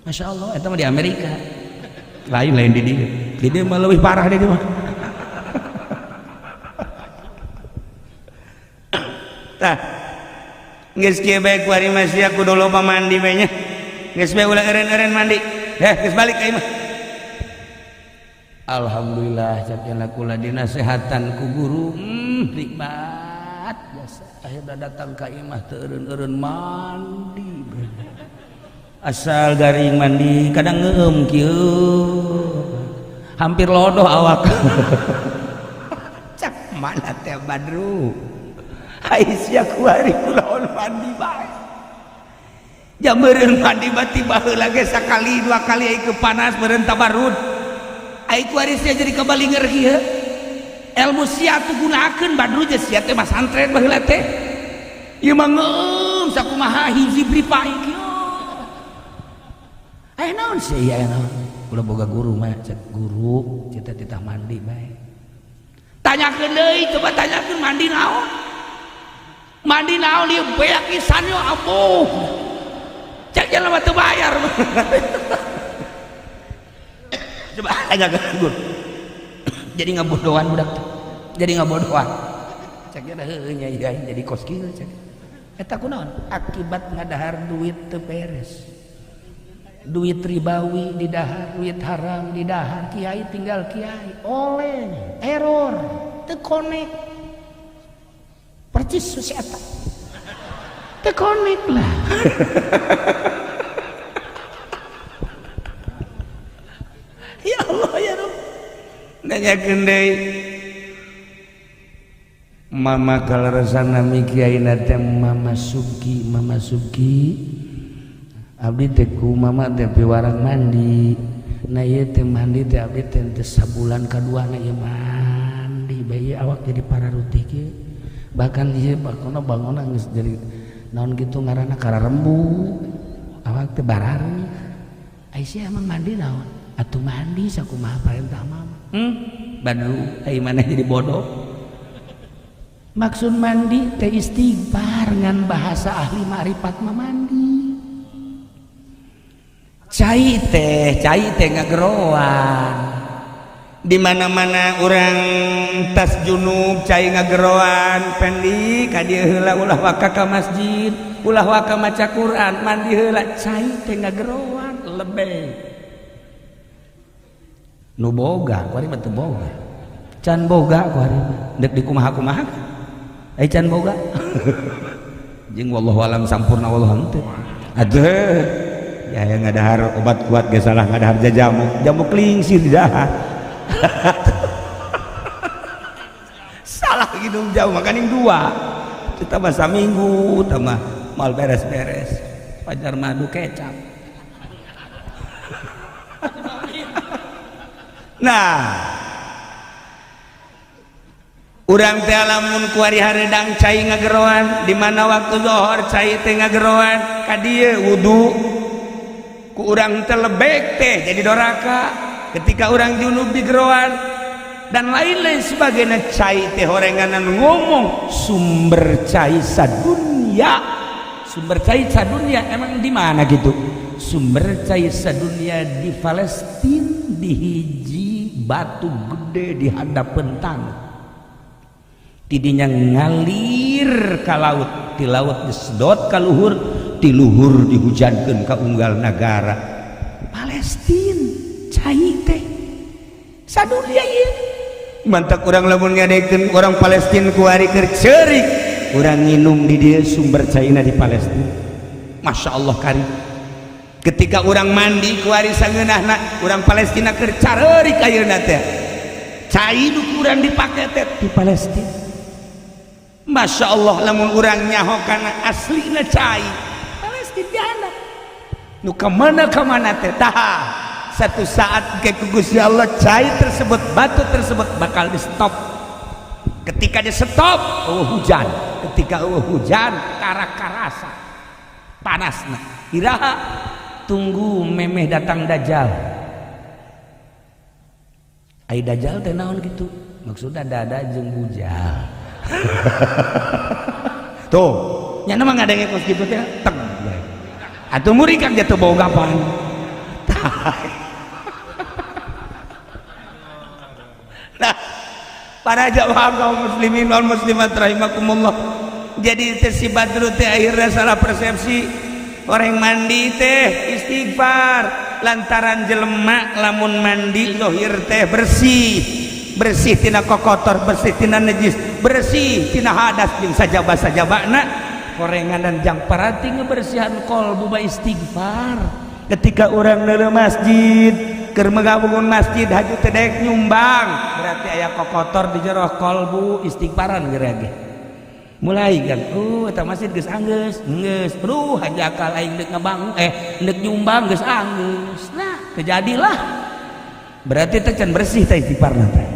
[SPEAKER 1] Masya Allah, eta mah di Amerika. Lain-lain di dieu. Di dieu mah leuwih parah di dieu mah. Tah. Geus kieu bae ku ari mah sia kudu loba mandi bae nya. Geus bae ulah eureun-eureun mandi. Geus balik ka imah. Alhamdulillah cak kula dinasehatan ku guru. Nikmat jasa. Akhirna datang ka imah teu eureun-eureun mandi. Asal garing mandi kadang ngeum kieu. Hampir lodoh awak. Cak mana teh Badru. Hai sia kuari kulaon mandi bae. Jam meureun mandi bati baheula ge sakali dua kali ai panas meureun tabarud. Ai kuari sia jadi kabalinger kieu. Ilmu sia tuh gunakeun Badru je sia teh masantren baheula teh. Ieu mah ngeum sakumaha hiji ripai kieu. Aya naon sih aya naon? Kula boga guru mah cek guru cita-cita mandi bae. Tanyakeun deui coba tanyakeun mandi naon? Mandi naon ieu beak pisan yo ampuh. Cek jelema teu bayar. Coba tanyakeun guru. Jadi ngabodohan budak teh. Jadi ngabodohan. Cek nya heueuh nya ieu jadi kos kieu cek. Eta kunaon? Akibat ngadahar duit teu beres. Duit ribawi didahar, duit haram didahar, kiai tinggal kiai, oleng, error, teu connect. Percis si eta. Teu connect lah. Ya Allah ya Rabb. Nanyakeun deui. Mama kaleresan nami kiai teh Mama Subki, Mama Subki. Abdi teh ku mama teh piwarang mandi. Nah ieu teh mandi teh abdi teh teh sabulan kadua na ieu mandi bae awak jadi pararuti kieu. Bahkan ieu bakona bangona geus jadi naon kitu ngaranna kararembu. Awak teh barari. Ai sia emang mandi naon? Atuh mandi sakumaha parentah mama. Badru ai maneh jadi bodoh. Maksud mandi teh istighfar ngan bahasa ahli ma'rifat mah mandi. Cai teh ngageroan.
[SPEAKER 3] Di mana-mana urang tas junub cai ngageroan, pendi ka dieu heula ulah waka ka masjid, ulah waka maca Quran, mandi heula cai teh ngageroan lebeh.
[SPEAKER 1] Nu boga kuari mah teu boga. Can boga kuari mah deuk dikumaha-kumaha. Ai can boga. Jeung wallahu alam sampurna wallahu henteu.
[SPEAKER 3] Aduh. Ya yang ngadahar obat kuat ge salah ngadahar jajamu, jamu klingsir didahar. Salah minum jamu makanin dua. Kita masa minggu, tambah mal beres-beres.
[SPEAKER 1] Pajar madu kecap.
[SPEAKER 3] Nah, urang teh lamun kuari hareudang cai ngageroan, di mana waktu zuhur cai teh ngageroan, ka dieu wudu. Ku urang telebek teh jadi doraka ketika urang junub di geroan dan lain-lain sebagainya. Cai teh horenganan ngomong sumber cai sadunia,
[SPEAKER 1] sumber cai sadunia emang di mana gitu? Sumber cai sadunia di Palestina, di hiji batu gede di hadapan tanah, tidinya ngalir ka laut, di laut disedot ka luhur, di luhur dihujankeun ka unggal nagara Palestina. Cai teh sadunia ieu
[SPEAKER 3] mantak urang lamun ngadekeun orang Palestina ku ari keur ceurik, urang nginum di dieu sumber caina di Palestina. Masya Allah kari ketika urang mandi ku ari sangeunahna urang Palestina keur careurik ayeuna teh cai nu kurang dipake teh di Palestina. Masya Allah lamun urang nyaho kana aslina cai Palestina diana nu kamana-kamana teh tah satu saat ke Gusti Allah cai tersebut, batu tersebut bakal di stop. Ketika di stop, oh hujan. Ketika oh hujan, kara-karasa panasna. Iraha tunggu memeh datang dajjal. Ai dajjal teh naon gitu? Maksudna dada jeung bujal. Tuh, nya mah ngadenge kos kitu teh teg. Atuh murid kan jatuh boga pan.
[SPEAKER 1] bae. Nah, para jamaah kaum muslimin wal muslimat rahimakumullah. Jadi teh si Badru teh akhirnya salah persepsi. Orang mandi teh istighfar lantaran jelema lamun mandi zahir teh bersih, bersih tina kokotor, bersih tina najis, bersih tina hadas jeung sajaba-sajabana. Korenganan jang paranti ngebersihan kolbu ba istighfar. Ketika orang neuleuh masjid, keur megabangun masjid haju teh daek nyumbang, berarti aya kokotor di jero kolbu, istighfaran geura ge. Mulai kan, eta masjid geus anggeus, geus, aduh hajakal aing deuk ngabangun, deuk nyumbang geus anggeus. Nah, terjadilah. Berarti teh can bersih teh istighfarna teh.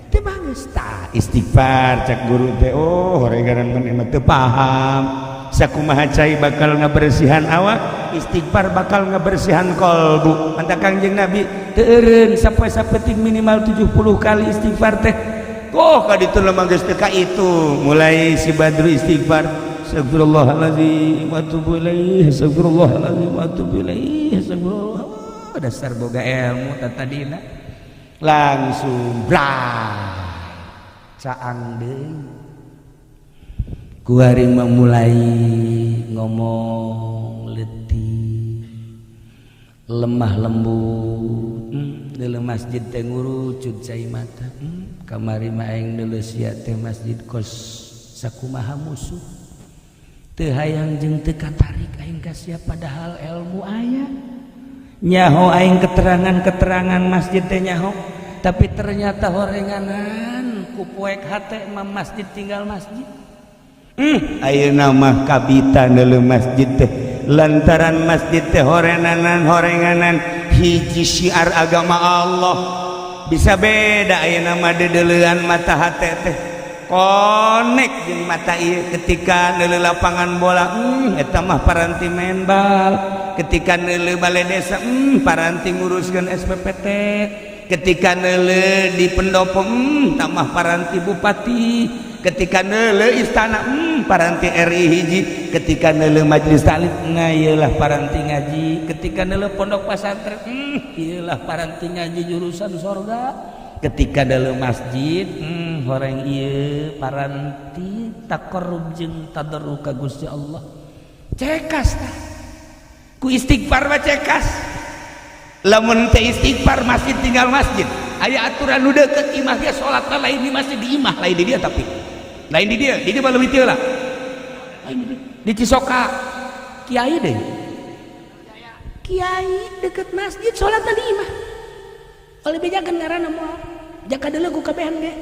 [SPEAKER 1] Teu bagus tah istighfar cak guru teh, oh horeganan maneh mah teu paham. Sakumaha cai bakal ngabersihan awak, istighfar bakal ngabersihan kolbu. Mantap Kangjeng Nabi teu eureun sapoe sapeting minimal 70 kali istighfar teh. Oh ka ditu lemah geus teu ka itu. Mulai si Badru istighfar, astagfirullahalazim wa atubu ilaih, astagfirullahalazim wa atubu ilaih, astagfirullah. Oh, dasar boga ilmu tadina. Langsung blah caang deui. Kuari memulai ngomong letih, lemah lembut. Dalam masjid teh ngurucut cai mata. Kamari mah aing deuleu sia teh masjid kos sakumaha musuh. Teu hayang jeung teu katarik aing ka sia padahal ilmu aya. Nyaho aing keterangan-keterangan masjid teh nyaho, tapi ternyata horenganan ku poek hate mah masjid tinggal masjid. Ayeuna mah kabita neuleuh masjid teh lantaran masjid teh horenanan horenganan hiji syiar agama Allah. Bisa beda ayeuna mah deudeulean mata hate teh konek jeung mata ieu ketika neuleuh lapangan bola, eta mah paranti main bal. Ketika neuleuh balai desa, paranti nguruskeun SPPT. Ketika neuleuh di pendopo, tamah paranti bupati. Ketika neuleuh istana, paranti RI hiji. Ketika neuleuh majelis taklim, nah ieulah paranti ngaji. Ketika neuleuh pondok pesantren, ieulah paranti ngaji jurusan sorga. Ketika dalam masjid, horeng ieu paranti taqarrub jeung tadarru ka Gusti Allah. Cekas tah ku istighfar mah cekas. Lamun teh istighfar masjid tinggal masjid. Aya aturan nu deukeut imah ge salat lain di masjid, di imah lain di dia, tapi lain di dia, di dia mah leuwih teu lah. Lain di dia. Di Cisoka kiai deh, kiai deket masjid salat di imah. Oleh bejakeun ngaranna moal jaka deuleu ku kabehan ge.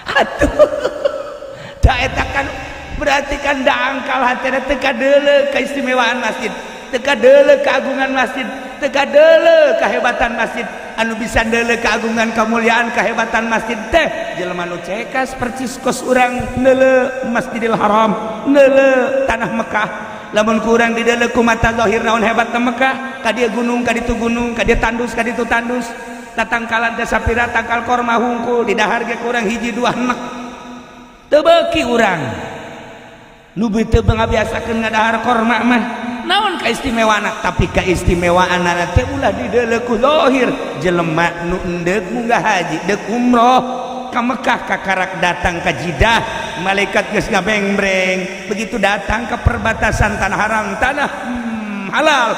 [SPEAKER 1] Atuh da eta kan berarti kan dangkal hatena teu kadeuleu keistimewaan masjid, teu kadeuleu keagungan masjid, teu kadeuleu kehebatan masjid. Anu bisa deuleu keagungan, kemuliaan, kehebatan masjid teh jelema nu cekas percis kos urang neuleu Masjidil Haram, neuleu tanah Mekah. Lamun kurang di deuleu ku mata zahir naon hebat teh Mekah, ka dieu gunung, ka ditu gunung, ka dieu tandus, ka ditu tandus. Tatangkalan teh sapira tangkal korma hungkul, di dahar ge kurang hiji dua enek. Teu beuki urang. Nu teu ngabiasakeun ngadahar korma mah naon kaistimewaanna, tapi kaistimewaanna teh ulah di deuleu ku zahir. Jelema nu endeuk munggah haji, deuk umroh ka Mekah, kakarak datang ka Jidah, malaikat geus ngabengbreng. Begitu datang ke perbatasan tanah haram tanah halal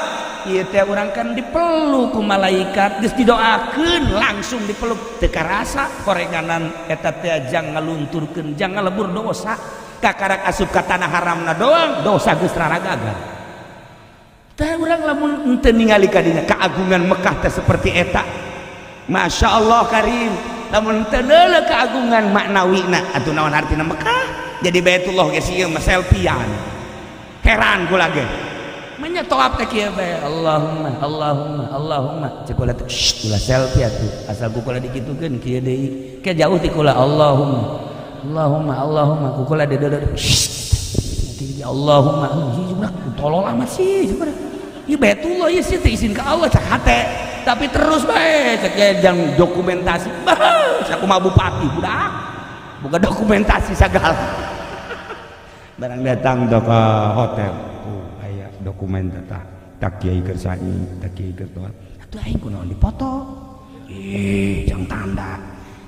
[SPEAKER 1] ieu teh urang kan dipeluk ku malaikat, geus didoakeun langsung dipeluk, teu karasa korenganan eta teh jang ngalunturkeun, jang ngalebur dosa. Kakarak asup ka tanah haramna doang dosa geus raragagan. Tah urang lamun henteu ningali ka dinya keagungan Mekah teh seperti eta, Masya Allah karim. Lamun teu deuleu keagungan maknawina atuh naon artina Mekah jadi Baitullah ge sieun mah selfiean. Heran kula ge manya toap teh kieu bae, Allahumma Allahumma Allahumma cek kula teh, ulah selfie atuh, asal ku kula dikitukeun kieu deui ke jauh ti kula, Allahumma Allahumma Allahumma ku kula deudeuh, Allahumma budak tolol amat sih budak ieu Baitullah ieu sih teh izin ka Allah cak hate, tapi terus bae cek jangan dokumentasi bah sakumaha bupati budak bukan dokumentasi segala. Barang datang tuh ke hotel tuh aya Dokumen tah tak kiai keur sa'i, tak kiai keur toat. Atuh aing kunaon dipoto? Ih, jang tanda.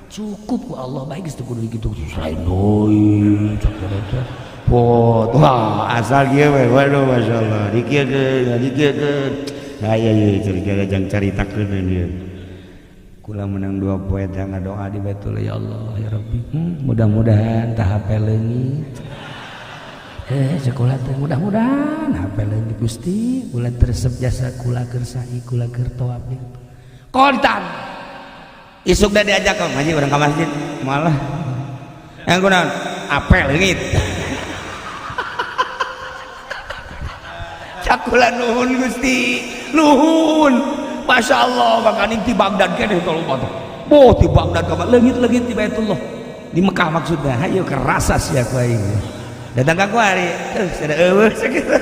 [SPEAKER 1] Cukup ku Allah baik geus teu kudu kitu selain deui cak teh. Foto
[SPEAKER 3] asal kieu we, waduh masyaallah, dikieukeun, dikieukeun. Aya ieu cerita jang caritakeun ieu.
[SPEAKER 1] Kula menang 2 poe teh ngadoa di Baitul ya Allah ya Rabbi. Mudah-mudahan tah HP leungit. Sekolah teh mudah-mudahan HP leungit Gusti, kula teresep jasa kula keur sa'i kula keur tawaf. Kontan.
[SPEAKER 3] Isuk dah diajak ke ngaji urang ka masjid, malah yang kunaon? Apel leungit. Cakula nuhun Gusti, nuhun. Masya Allah, makanin di Baghdad keneh kalau mah. Boh di Baghdad ka leungit-leungit di Baitullah. Di Mekah maksudnya. Hayo kerasa sia ku aing. Datang ka kuari, terus ada eueuh sakitu.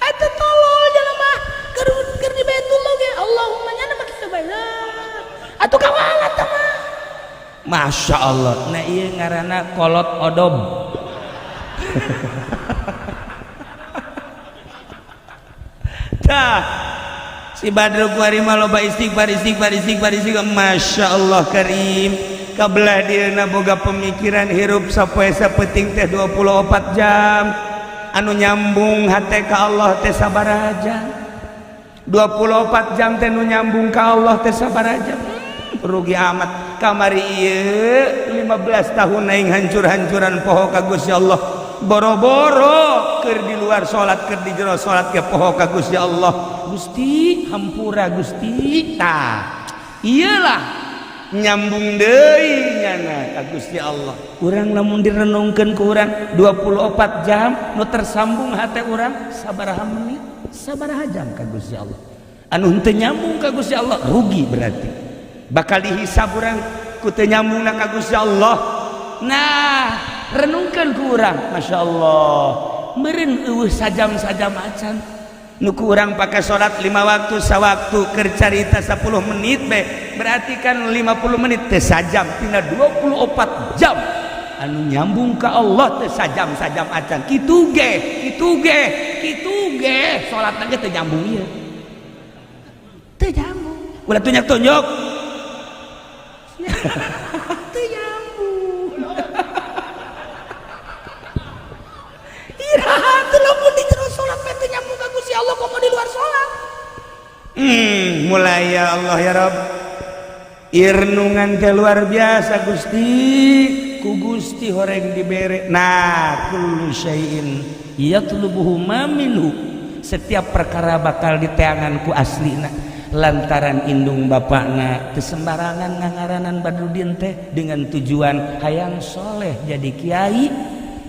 [SPEAKER 4] Eta tolol jelema keur di Baitullah ge Allahumma nya mah kitu bae. Atuh kawalat teh mah.
[SPEAKER 1] Masya Allah. Nah ieu ngaranna kolot odob.
[SPEAKER 3] Tah si Badrul kuari mah loba istighfar istighfar istighfar istighfar. Masya Allah karim. Kabelah dieuna boga pemikiran hirup sapoe sapeting teh 24 jam anu nyambung hate ka Allah teh sabaraha jam, 24 jam teh nu nyambung ka Allah teh sabaraha jam. Rugi amat kamari ieu 15 tahun aing hancur-hancuran poho ka Gusti Allah, boro-boro keur di luar salat keur di jero salat ge poho ka Gusti Allah.
[SPEAKER 1] Gusti hampura Gusti.
[SPEAKER 3] Tah iyalah nyambung deui nyana ka Gusti Allah.
[SPEAKER 1] Urang lamun direnungkeun ku urang 24 jam nu tersambung hate urang sabaraha menit sabaraha jam ka Gusti Allah.
[SPEAKER 3] Anu henteu nyambung ka Gusti Allah rugi berarti. Bakal dihisab urang ku teu nyambungna ka Gusti Allah.
[SPEAKER 1] Nah, renungkeun ku urang, Masya Allah. Meureun eueuh sajam-sajam acan.
[SPEAKER 3] Nu ku urang pake salat 5 waktu sawaktu keur carita 10 menit be, berarti kan 50 menit teh sajam tina 24 jam. Anu nyambung ka Allah teh sajam-sajam acan. Kitu ge, kitu ge, kitu ge salatna ge teu nyambung ieu.
[SPEAKER 4] Teu nyambung.
[SPEAKER 3] Ulah tunjuk-tunjuk.
[SPEAKER 4] Teu nyambung. Iraha teu lamun di jero salat teh teu nyambung ka Gusti Allah komo di luar salat.
[SPEAKER 3] Mulai ya Allah ya Rabb. Irnungan teh luar biasa Gusti, ku Gusti horeng dibere. Nah, kullu syai'in
[SPEAKER 1] yatlubuhu ma minhu. Setiap perkara bakal diteangan ku aslina. Lantaran indung bapakna teu sembarangan ngangaranan Badrudin teh dengan tujuan hayang soleh jadi kiai,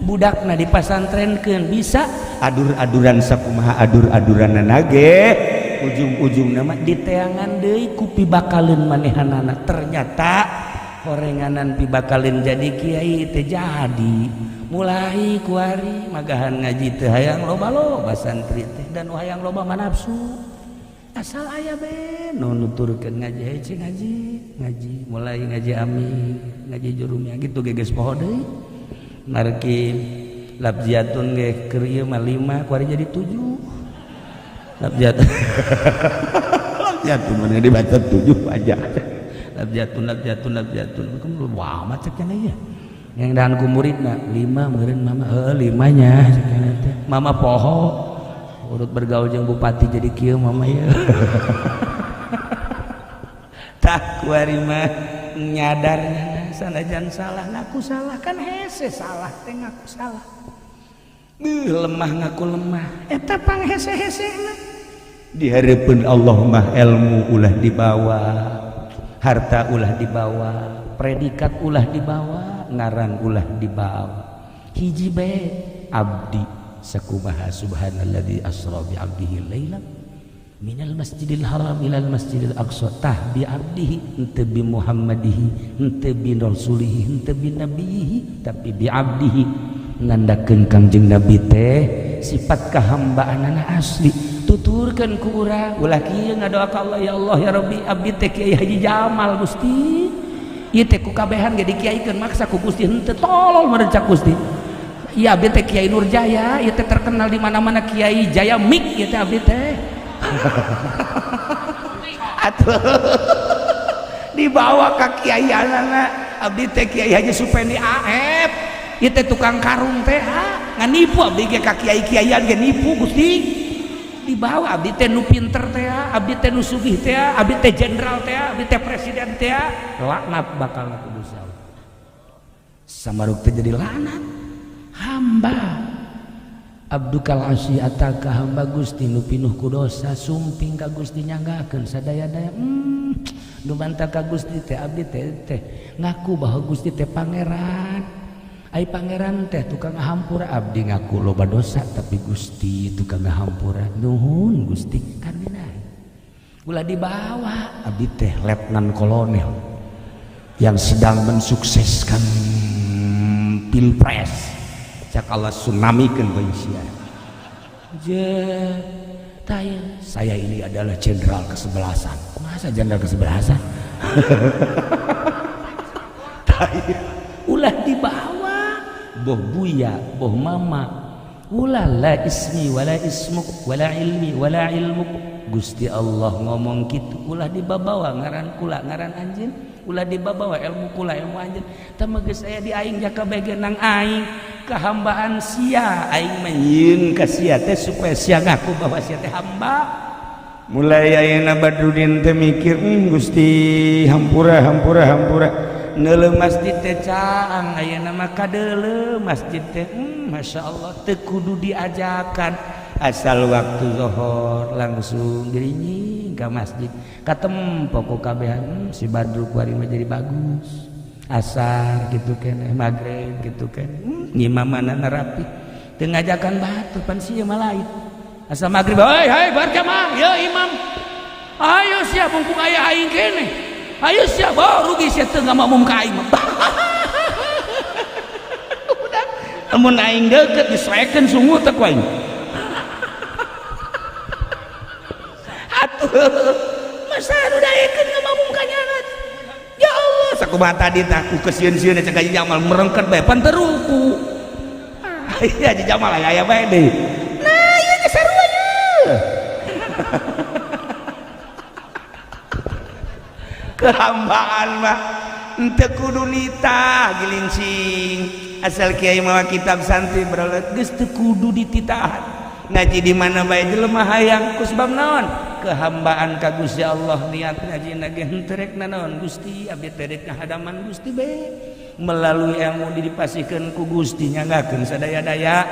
[SPEAKER 1] budakna dipasantrenkeun bisa
[SPEAKER 3] adur-aduran sakumaha adur-aduranna ge
[SPEAKER 1] ujung-ujung nama diteangan deui ku pibakaleun manehanana. Ternyata horenganan pibakaleun jadi kiai teh jadi mulai kuari magahan ngaji teh hayang loba-loba santri teh dan hayang loba manapsu asal aya be nu nuturkeun ngaji hece ngaji ngaji mulai ngaji ami ngaji jurumnya gitu geges poho deui marki labziatun ge keur ieu mah 5 kuari jadi 7 labziatun
[SPEAKER 3] labziatun mana dibaca 7 aja
[SPEAKER 1] labziatun labziatun labziatun wah amat cek cenah ieu yang dahan ku muridna 5 meureun mama heuh 5 nya cek cenah teh mama poho urut bergaul jeung bupati jadi kieu mama ieu.
[SPEAKER 3] Tah kuari mah
[SPEAKER 1] nyadarnya sanajan salah ngaku salah kan hese salah teh ngaku salah.
[SPEAKER 3] Beuh lemah ngaku lemah
[SPEAKER 4] eta pang hese-hesena.
[SPEAKER 3] Di hareupeun Allah mah ilmu ulah dibawa, harta ulah dibawa,
[SPEAKER 1] predikat ulah dibawa, ngaran ulah dibawa. Hiji bae abdi sakumaha subhanalladzi asra bi abdihi lailan minal masjidil haram ilal masjidil aqsa. Tah bi abdihi henteu bi muhammadihi henteu bi rasulihi henteu bi nabihi tapi bi abdihi. Nandakeun Kangjeng Nabi teh sifat kahambaanana asli tuturkeun ku urang ulah kieu ngadoa ka Allah ya Allah ya Rabbi abdi teh Kiai Haji Jamal Gusti ieu teh ku kabehan ge dikiaikeun maksa ku Gusti henteu tolol meureun cak Gusti. Iya, abdi teh Kiai Nurjaya, ieu teh terkenal di mana-mana, Kiai Jaya Mik ieu teh abdi teh. Atuh dibawa ka kiaianana, abdi teh Kiai Haji Supendi AF, ieu teh tukang karung teh, ngan nipu abdi ge ka kiai-kiaian ge nipu. Gusti, dibawa abdi teh nu pinter teh, abdi teh nu sugih teh, abdi teh jenderal teh, abdi teh presiden teh. Laknat bakal ku Gusti Allah. Samaruk teh jadi laknat. Hamba abdukal asi ataka, hamba Gusti nu pinuh ku dosa, sumping ka Gusti, nyanggakeun sadaya-daya. Nu mantap ka Gusti teh abdi teh teh ngaku bahwa Gusti teh pangeran. Ai pangeran teh tukang ngahampura. Abdi ngaku loba dosa, tapi Gusti tukang ngahampura. Nuhun Gusti. Kan ulah dibawa abdi teh letnan kolonel yang sedang mensukseskan pilpres. Cak Allah, tsunami kan sia je taya. Saya ini adalah jenderal kesebelasan. Masa jenderal kesebelasan? Taya. Ulah dibawa boh buya boh mama, ulah. La ismi wala ismuk wala ilmi wala ilmuk. Gusti Allah ngomong gitu, ulah dibawa ngaran kula, ngaran anjeun, ulah dibawa ilmu kula, ilmu anjeun. Tah geus aya di aing jaka nang aing kehambaan sia. Aing menyieun ka sia teh supaya sia ngaku bahwa sia teh hamba.
[SPEAKER 3] Mulai ayeuna Badrudin teh mikir, Gusti, hampura, hampura, hampura."
[SPEAKER 1] Neuleuh masjid teh caang, ayeuna mah kadeuleu masjid teh, Masya Allah, teu kudu diajakan, asal waktu zuhur langsung gerinying ka masjid, katempo ku kabehan, si Badru kuari mah jadi bagus. Asar gitu keneh, maghrib gitu keneh, ngimamana rapi, teu ngajakan batu pan sia mah lain. Asal maghrib, "Hei hei, berjamaah ya imam, ayo siap, mumpung aya aing keneh, ayo siap." Oh, rugi sia teu ngamakmum ka aing mah. Udah, lamun aing deukeut disoekeun sungut teh ku aing. Atuh masa nu daekeun ngamakmum ka nyana? Ya Allah,
[SPEAKER 3] sakumaha tadi tah ku kesieun-sieun cek Haji Jamal merengket bae
[SPEAKER 1] pan teruku.
[SPEAKER 3] Ah, iya, Haji Jamal aya aya bae deui.
[SPEAKER 4] Nah, ieu geus sarua ye.
[SPEAKER 3] Kehambaan mah henteu kudu nitah gilincing, asal kiai mawa kitab, santri berolat,
[SPEAKER 1] geus teu kudu dititahan. Ngaji di mana bae jelema hayang, ku sebab naon? Kehambaan ka Gusti Allah. Niat ngaji ge henteu rek nanaon. Gusti, abdi teh rek ngahadaman Gusti be melalui ilmu dipasihkeun ku Gusti, nyanggakeun sadaya-daya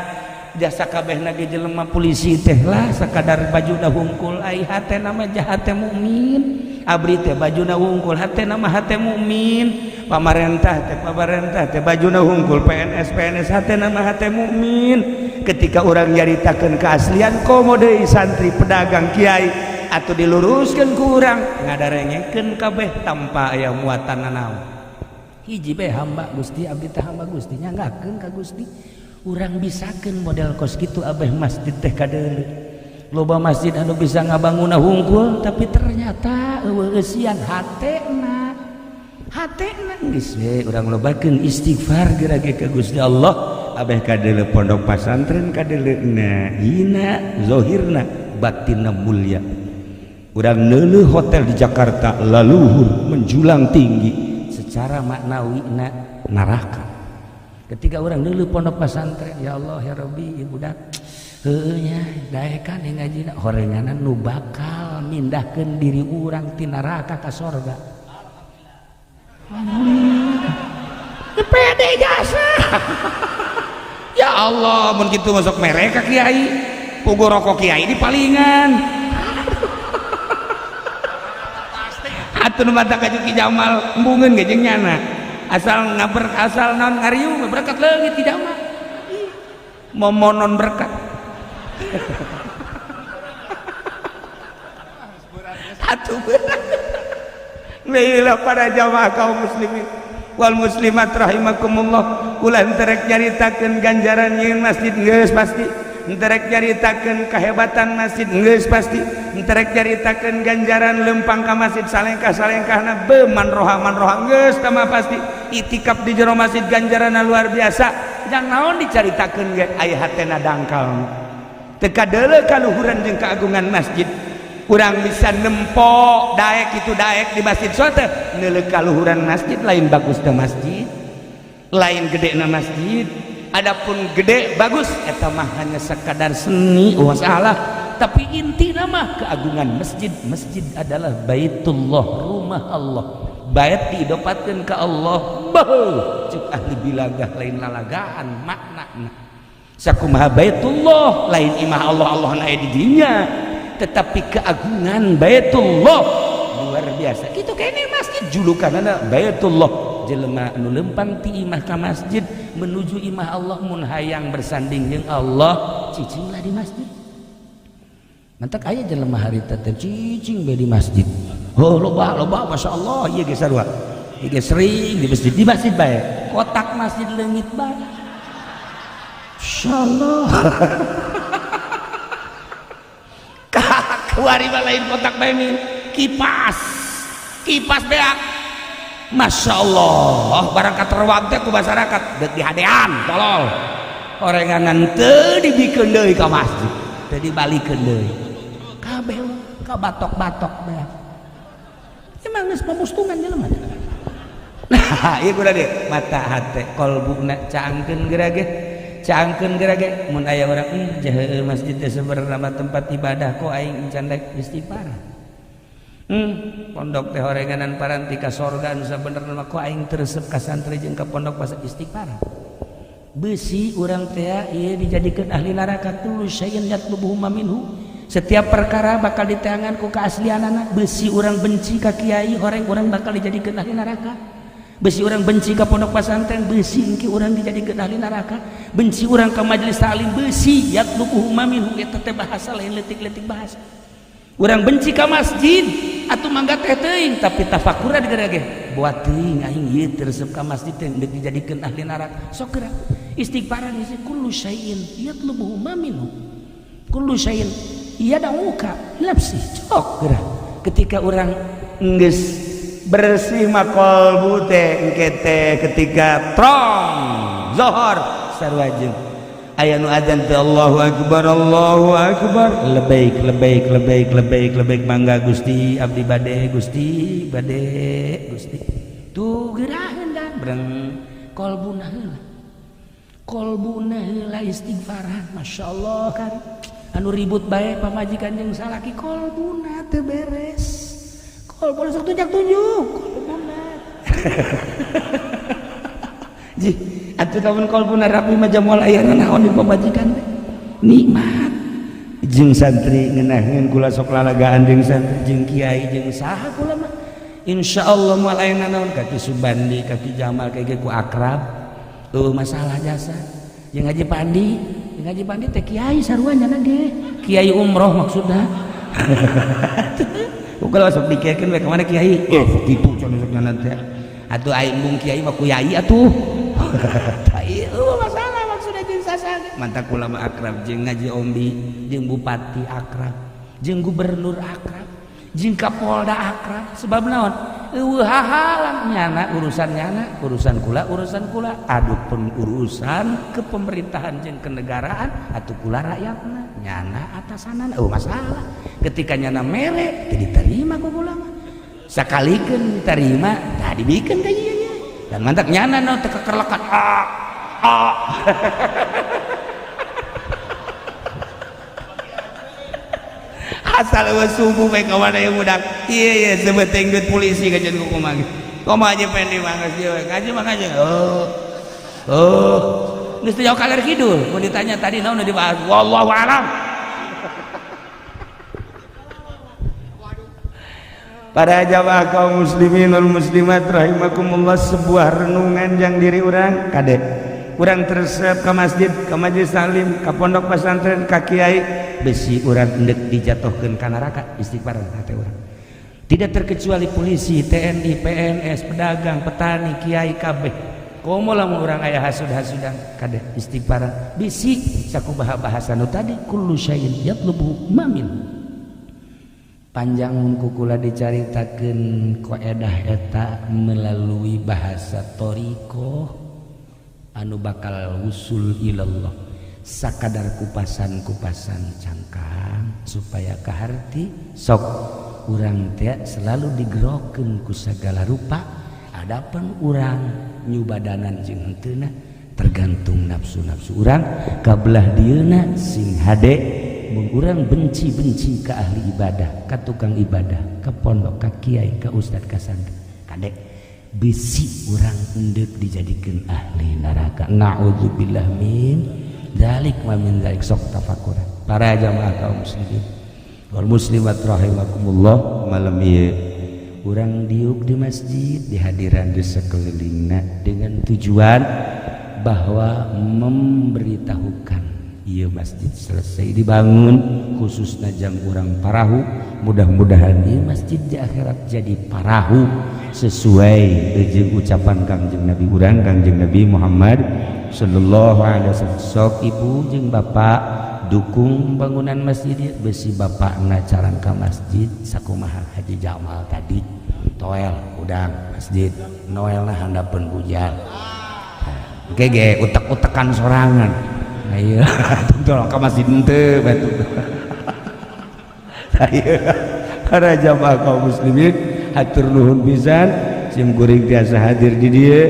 [SPEAKER 1] jasa kabehna ge. Jelema polisi teh lah sakadar bajuna hungkul, ai hatena mah hate mukmin. Abri teh bajuna hungkul, hatena mah hate mukmin. Pamarentah teh, pamarentah teh
[SPEAKER 3] bajuna hungkul, PNS PNS, hatena mah hate mukmin. Ketika orang nyaritakeun keaslian, komo deui santri, pedagang, kiai, atau diluruskan ku urang,
[SPEAKER 1] ngadarengekeun kabeh tanpa aya muatan nanaon. Hiji bae, hamba Gusti, abdi teh hamba Gusti, nyanggakeun ka Gusti. Urang bisakeun model kos kitu abeh masjid teh kadeuleu. Loba masjid anu bisa ngabangunna hungkul, tapi ternyata eueuh eusian hatena. Hatena geus we urang lobakeun istighfar geura ge ka Gusti Allah.
[SPEAKER 3] Abeh kadeuleu pondok pasantren, kadeleuna hina zohirna, batinna mulia. Urang neuleuh hotel di Jakarta, laluhur menjulang tinggi,
[SPEAKER 1] secara maknawi na neraka. Ketika orang dulu pondok pesantren, ya Allah ya Rabbi, ibu dak heueuh nya daekan ngajina, horenganan nu bakal mindahkeun diri urang ti neraka ka sorga.
[SPEAKER 4] Alhamdulillah, pede jasa.
[SPEAKER 1] Ya Allah, mun kitu masuk mereka kiai pugu rokok, kiai di palingan atuh. Nu mata ka Ki Jamal embungeun ge jeung nyana, asal ngaber, asal non ngariung berkat leungit. Ki Jamal momonon berkat
[SPEAKER 3] atuh berat. Baiklah, para jamaah kaum muslimin wal muslimat rahimakumullah, kula terek nyaritakeun ganjaran nyieun masjid geus pasti, terek nyaritakeun kehebatan masjid geus pasti, terek nyaritakeun ganjaran lempang ka masjid salengkah-salengkahna be manroha manroha geus tama pasti, itikaf di jero masjid ganjaranna luar biasa.
[SPEAKER 1] Jang naon dicaritakeun ge aya hatena dangkal. Teu kadeuleu kaluhuran jeung keagungan masjid. Urang bisa nempo daek itu daek di masjid sote neuleuh kaluhuran masjid lain bagus teh masjid. Lain gede na masjid. Adapun gede bagus eta mah hanya sekadar seni masalah, tapi inti nama keagungan masjid. Masjid adalah baitullah, rumah Allah. Bait diidopatkeun ka Allah. Beuh, cek ahli bilagah lain lalagaan maknana. Sakumaha baitullah lain imah Allah, Allah na di dinya, tetapi keagungan baitullah luar biasa. Kitu kene masjid julukanana baitullah. Jelema anu lempang ti imah ka masjid menuju imah Allah, mun hayang bersanding jeung Allah cicinglah di masjid. Mantak aya jelema harita teh cicing bae di masjid. Oh loba loba masyaallah ieu ge sarua. Ieu ge sering di masjid bae. Kotak masjid leungit bae. Insyaallah. Kakuari mah lain kotak bae min. Kipas. Kipas beak. Masya Allah, barang katerwag teh ku masyarakat deuk dihadean tolol. Orengangan teu dibikeun deui ka masjid, teu dibalikeun deui. Kabeh ka batok-batok beak. Emang geus pamustungan jelema. Nah, ieu kudu ge mata hate kolbuna caangkeun geura ge. Caangkeun geura ge mun aya urang jaheul masjid teh sebenarna mah tempat ibadah kok aing can rek istighfar. Pondok teh horenganan paranti ka sorga nu sabenerna mah kok aing teu resep ka santri jeung ka pondok pas istighfar. Besi urang teh ieu dijadikeun ahli neraka kullu syai'in yatlubuhu minhu. Setiap perkara bakal diteangan ku keaslianana. Besi urang benci ka kiai horeng urang bakal dijadikeun ahli neraka. Besi urang benci ka pondok pesantren besi engke urang dijadikeun ahli neraka. Benci urang ka majelis taklim besi yatlubuhu minhu eta teh bahasa lain leutik-leutik bahasa. Urang benci ka masjid atuh mangga teh teuing tapi tafakuran geura ge buat teuing aing ieu teu resep ka masjid teh deuk dijadikeun ahli neraka. Sok geura istighfaran isi kullu syai'in yatlubuhu ma minhu kullu syai'in yad'uka nafsi. Cok geura ketika urang geus bersih mah qalbu teh engke teh ketika trong zohor sarua jeung aya nu adzan teh Allahu akbar Allahu akbar lebaik lebaik lebaik lebaik lebaik mangga Gusti abdi bade Gusti bade Gusti tuh geuraheun da breng kolbuna heula kolbuna heula istighfaran masyaallah kan anu ribut bae pamajikan jeung salaki kolbuna teu beres kolbuna sok tunjuk-tunjuk kolbuna ji atuh lamun kolbuna rapi mah jamal aya naon di pamajikan teh nikmat jeung santri ngeunaheun kula sok lalagaan jeung santri jeung kiai jeung saha kula mah insyaallah moal aya naon ka Ki Subandi ka Ki Jamal ka ku akrab eueuh masalah jasa jeung Haji Pandi jeung Haji Pandi teh kiai sarua nya ge kiai umroh maksudna kula sok dikekeun we ka mana kiai kitu cenah sok nya teh atuh aing mung kiai mah ku yai atuh ieu masalah maksudna jeung sasage mantap kula mah akrab jeung Ngaji Ombi jeung bupati akrab jeung gubernur akrab jeung kapolda akrab sebab naon eueuh hahalang nyana urusan nyana urusan kula adupun urusan kepemerintahan jeung kenegaraan atuh kula rakyatna nyana atasanana eueuh masalah ketika nyana mere teu diterima ku kula mah sakalikeun diterima tah dibikeun ka ieu dan mantak nyana no teu kekerlekan a a asal eueuh subuh bae ka mana ieu budak ieu ieu sebeteng duit polisi kajeun ku kumaha kumaha aja pendi mah geus ieu ngaji mah ngaji oh oh geus teu jauh kaler kidul mun ditanya tadi naon nu dibahas wallahu alam. Para jamaah kaum muslimin wal muslimat rahimakumullah, sebuah renungan yang diri urang kade urang teresep ke masjid ke majelis taklim ke pondok pesantren ka kiai besi urang endek dijatuhkeun ka neraka istighfar hate urang tidak terkecuali polisi TNI PNS pedagang petani kiai kabeh komo lamun urang aya hasud-hasudan kade istighfar bisi sakumaha bahasa nu tadi kullu syai'in yatlubu mamin. Panjang kukula dicaritakeun koedah eta melalui bahasa toriko Anu bakal wusul ilallah sakadar kupasan-kupasan cangkang supaya kaharti. Sok urang teh selalu digerokeun ku sagala rupa. Adapun urang nyubadanan jeung henteuna tergantung nafsu-nafsu urang. Kabelah dieuna sing hade, mun urang benci-benci ke ahli ibadah, ka tukang ibadah, ka pondok, ka kiai, ka ustad, ka santri, kade bisi urang endek dijadikan ahli neraka. Naudzubillah min dzalik wa min dzalik. Sok tafakuran para jamaah kaum muslimin wal muslimat rahimakumullah. Malam ieu urang diuk di masjid, di hadiran di sekelilingna, dengan tujuan bahwa memberitahukan ieu masjid selesai dibangun khususnya jang urang Parahu. Mudah-mudahan ieu masjid di akhirat jadi parahu sesuai jeung ucapan Kangjeng Nabi urang, Kangjeng Nabi Muhammad sallallahu alaihi wasallam. Sok ibu jeung bapak dukung bangunan masjid ieu. Besi bapakna carang ka masjid sakumaha Haji Jamal tadi, toel udang masjid, noelna handapeun bujal gege utek-utekan sorangan. Nah, iya, tolong ke masjid henteu batu. Para jamaah kaum muslimin, hatur nuhun pisan sim kuring tiasa hadir di dieu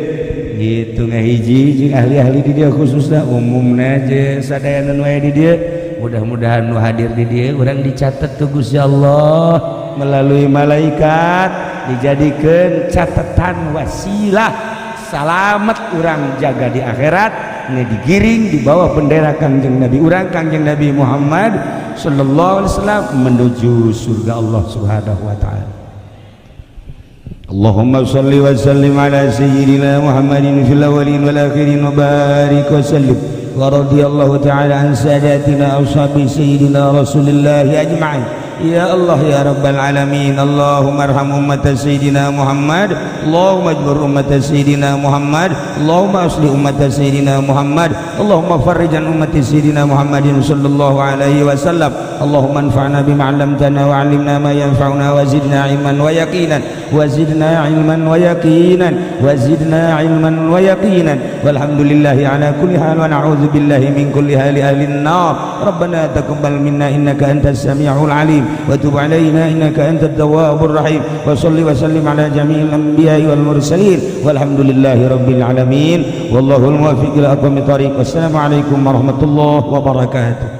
[SPEAKER 1] gitu, ngahiji jeung ahli-ahli di dieu, khususna umumna je sadayana nu aya di dieu. Mudah-mudahan nu hadir di dieu urang dicatat ku Gusti Allah melalui malaikat, dijadikan catatan wasilah salamet urang jaga di akhirat. Ini digiring di bawah bendera Kangjeng Nabi urang, Kangjeng Nabi Muhammad sallallahu alaihi wasallam, menuju surga Allah Subhanahu wa taala. اللهم صل وسلم على سيدنا محمد في الأولين والآخرين وبارك وسلم، ورضي الله تعالى عن ساداتنا أصحاب سيدنا رسول الله أجمعين. يا الله يا رب العالمين، اللهم ارحم أمة سيدنا محمد، اللهم اجبر أمة سيدنا محمد، اللهم أصلح أمة سيدنا محمد، اللهم فرج عن أمة سيدنا محمد صلى الله عليه وسلم. اللهم انفعنا بما علمتنا وعلمنا ما ينفعنا وزدنا علما ويقينا، وزدنا علما ويقينا، وزدنا علما ويقينا. والحمد لله على كل حال ونعوذ بالله من كل حال أهل النار. ربنا تقبل منا إنك أنت السميع العليم وتب علينا إنك أنت التواب الرحيم، وصل وسلم على جميع الأنبياء والمرسلين، والحمد لله رب العالمين، والله الموفق إلى أقوم الطريق. والسلام عليكم ورحمة الله وبركاته.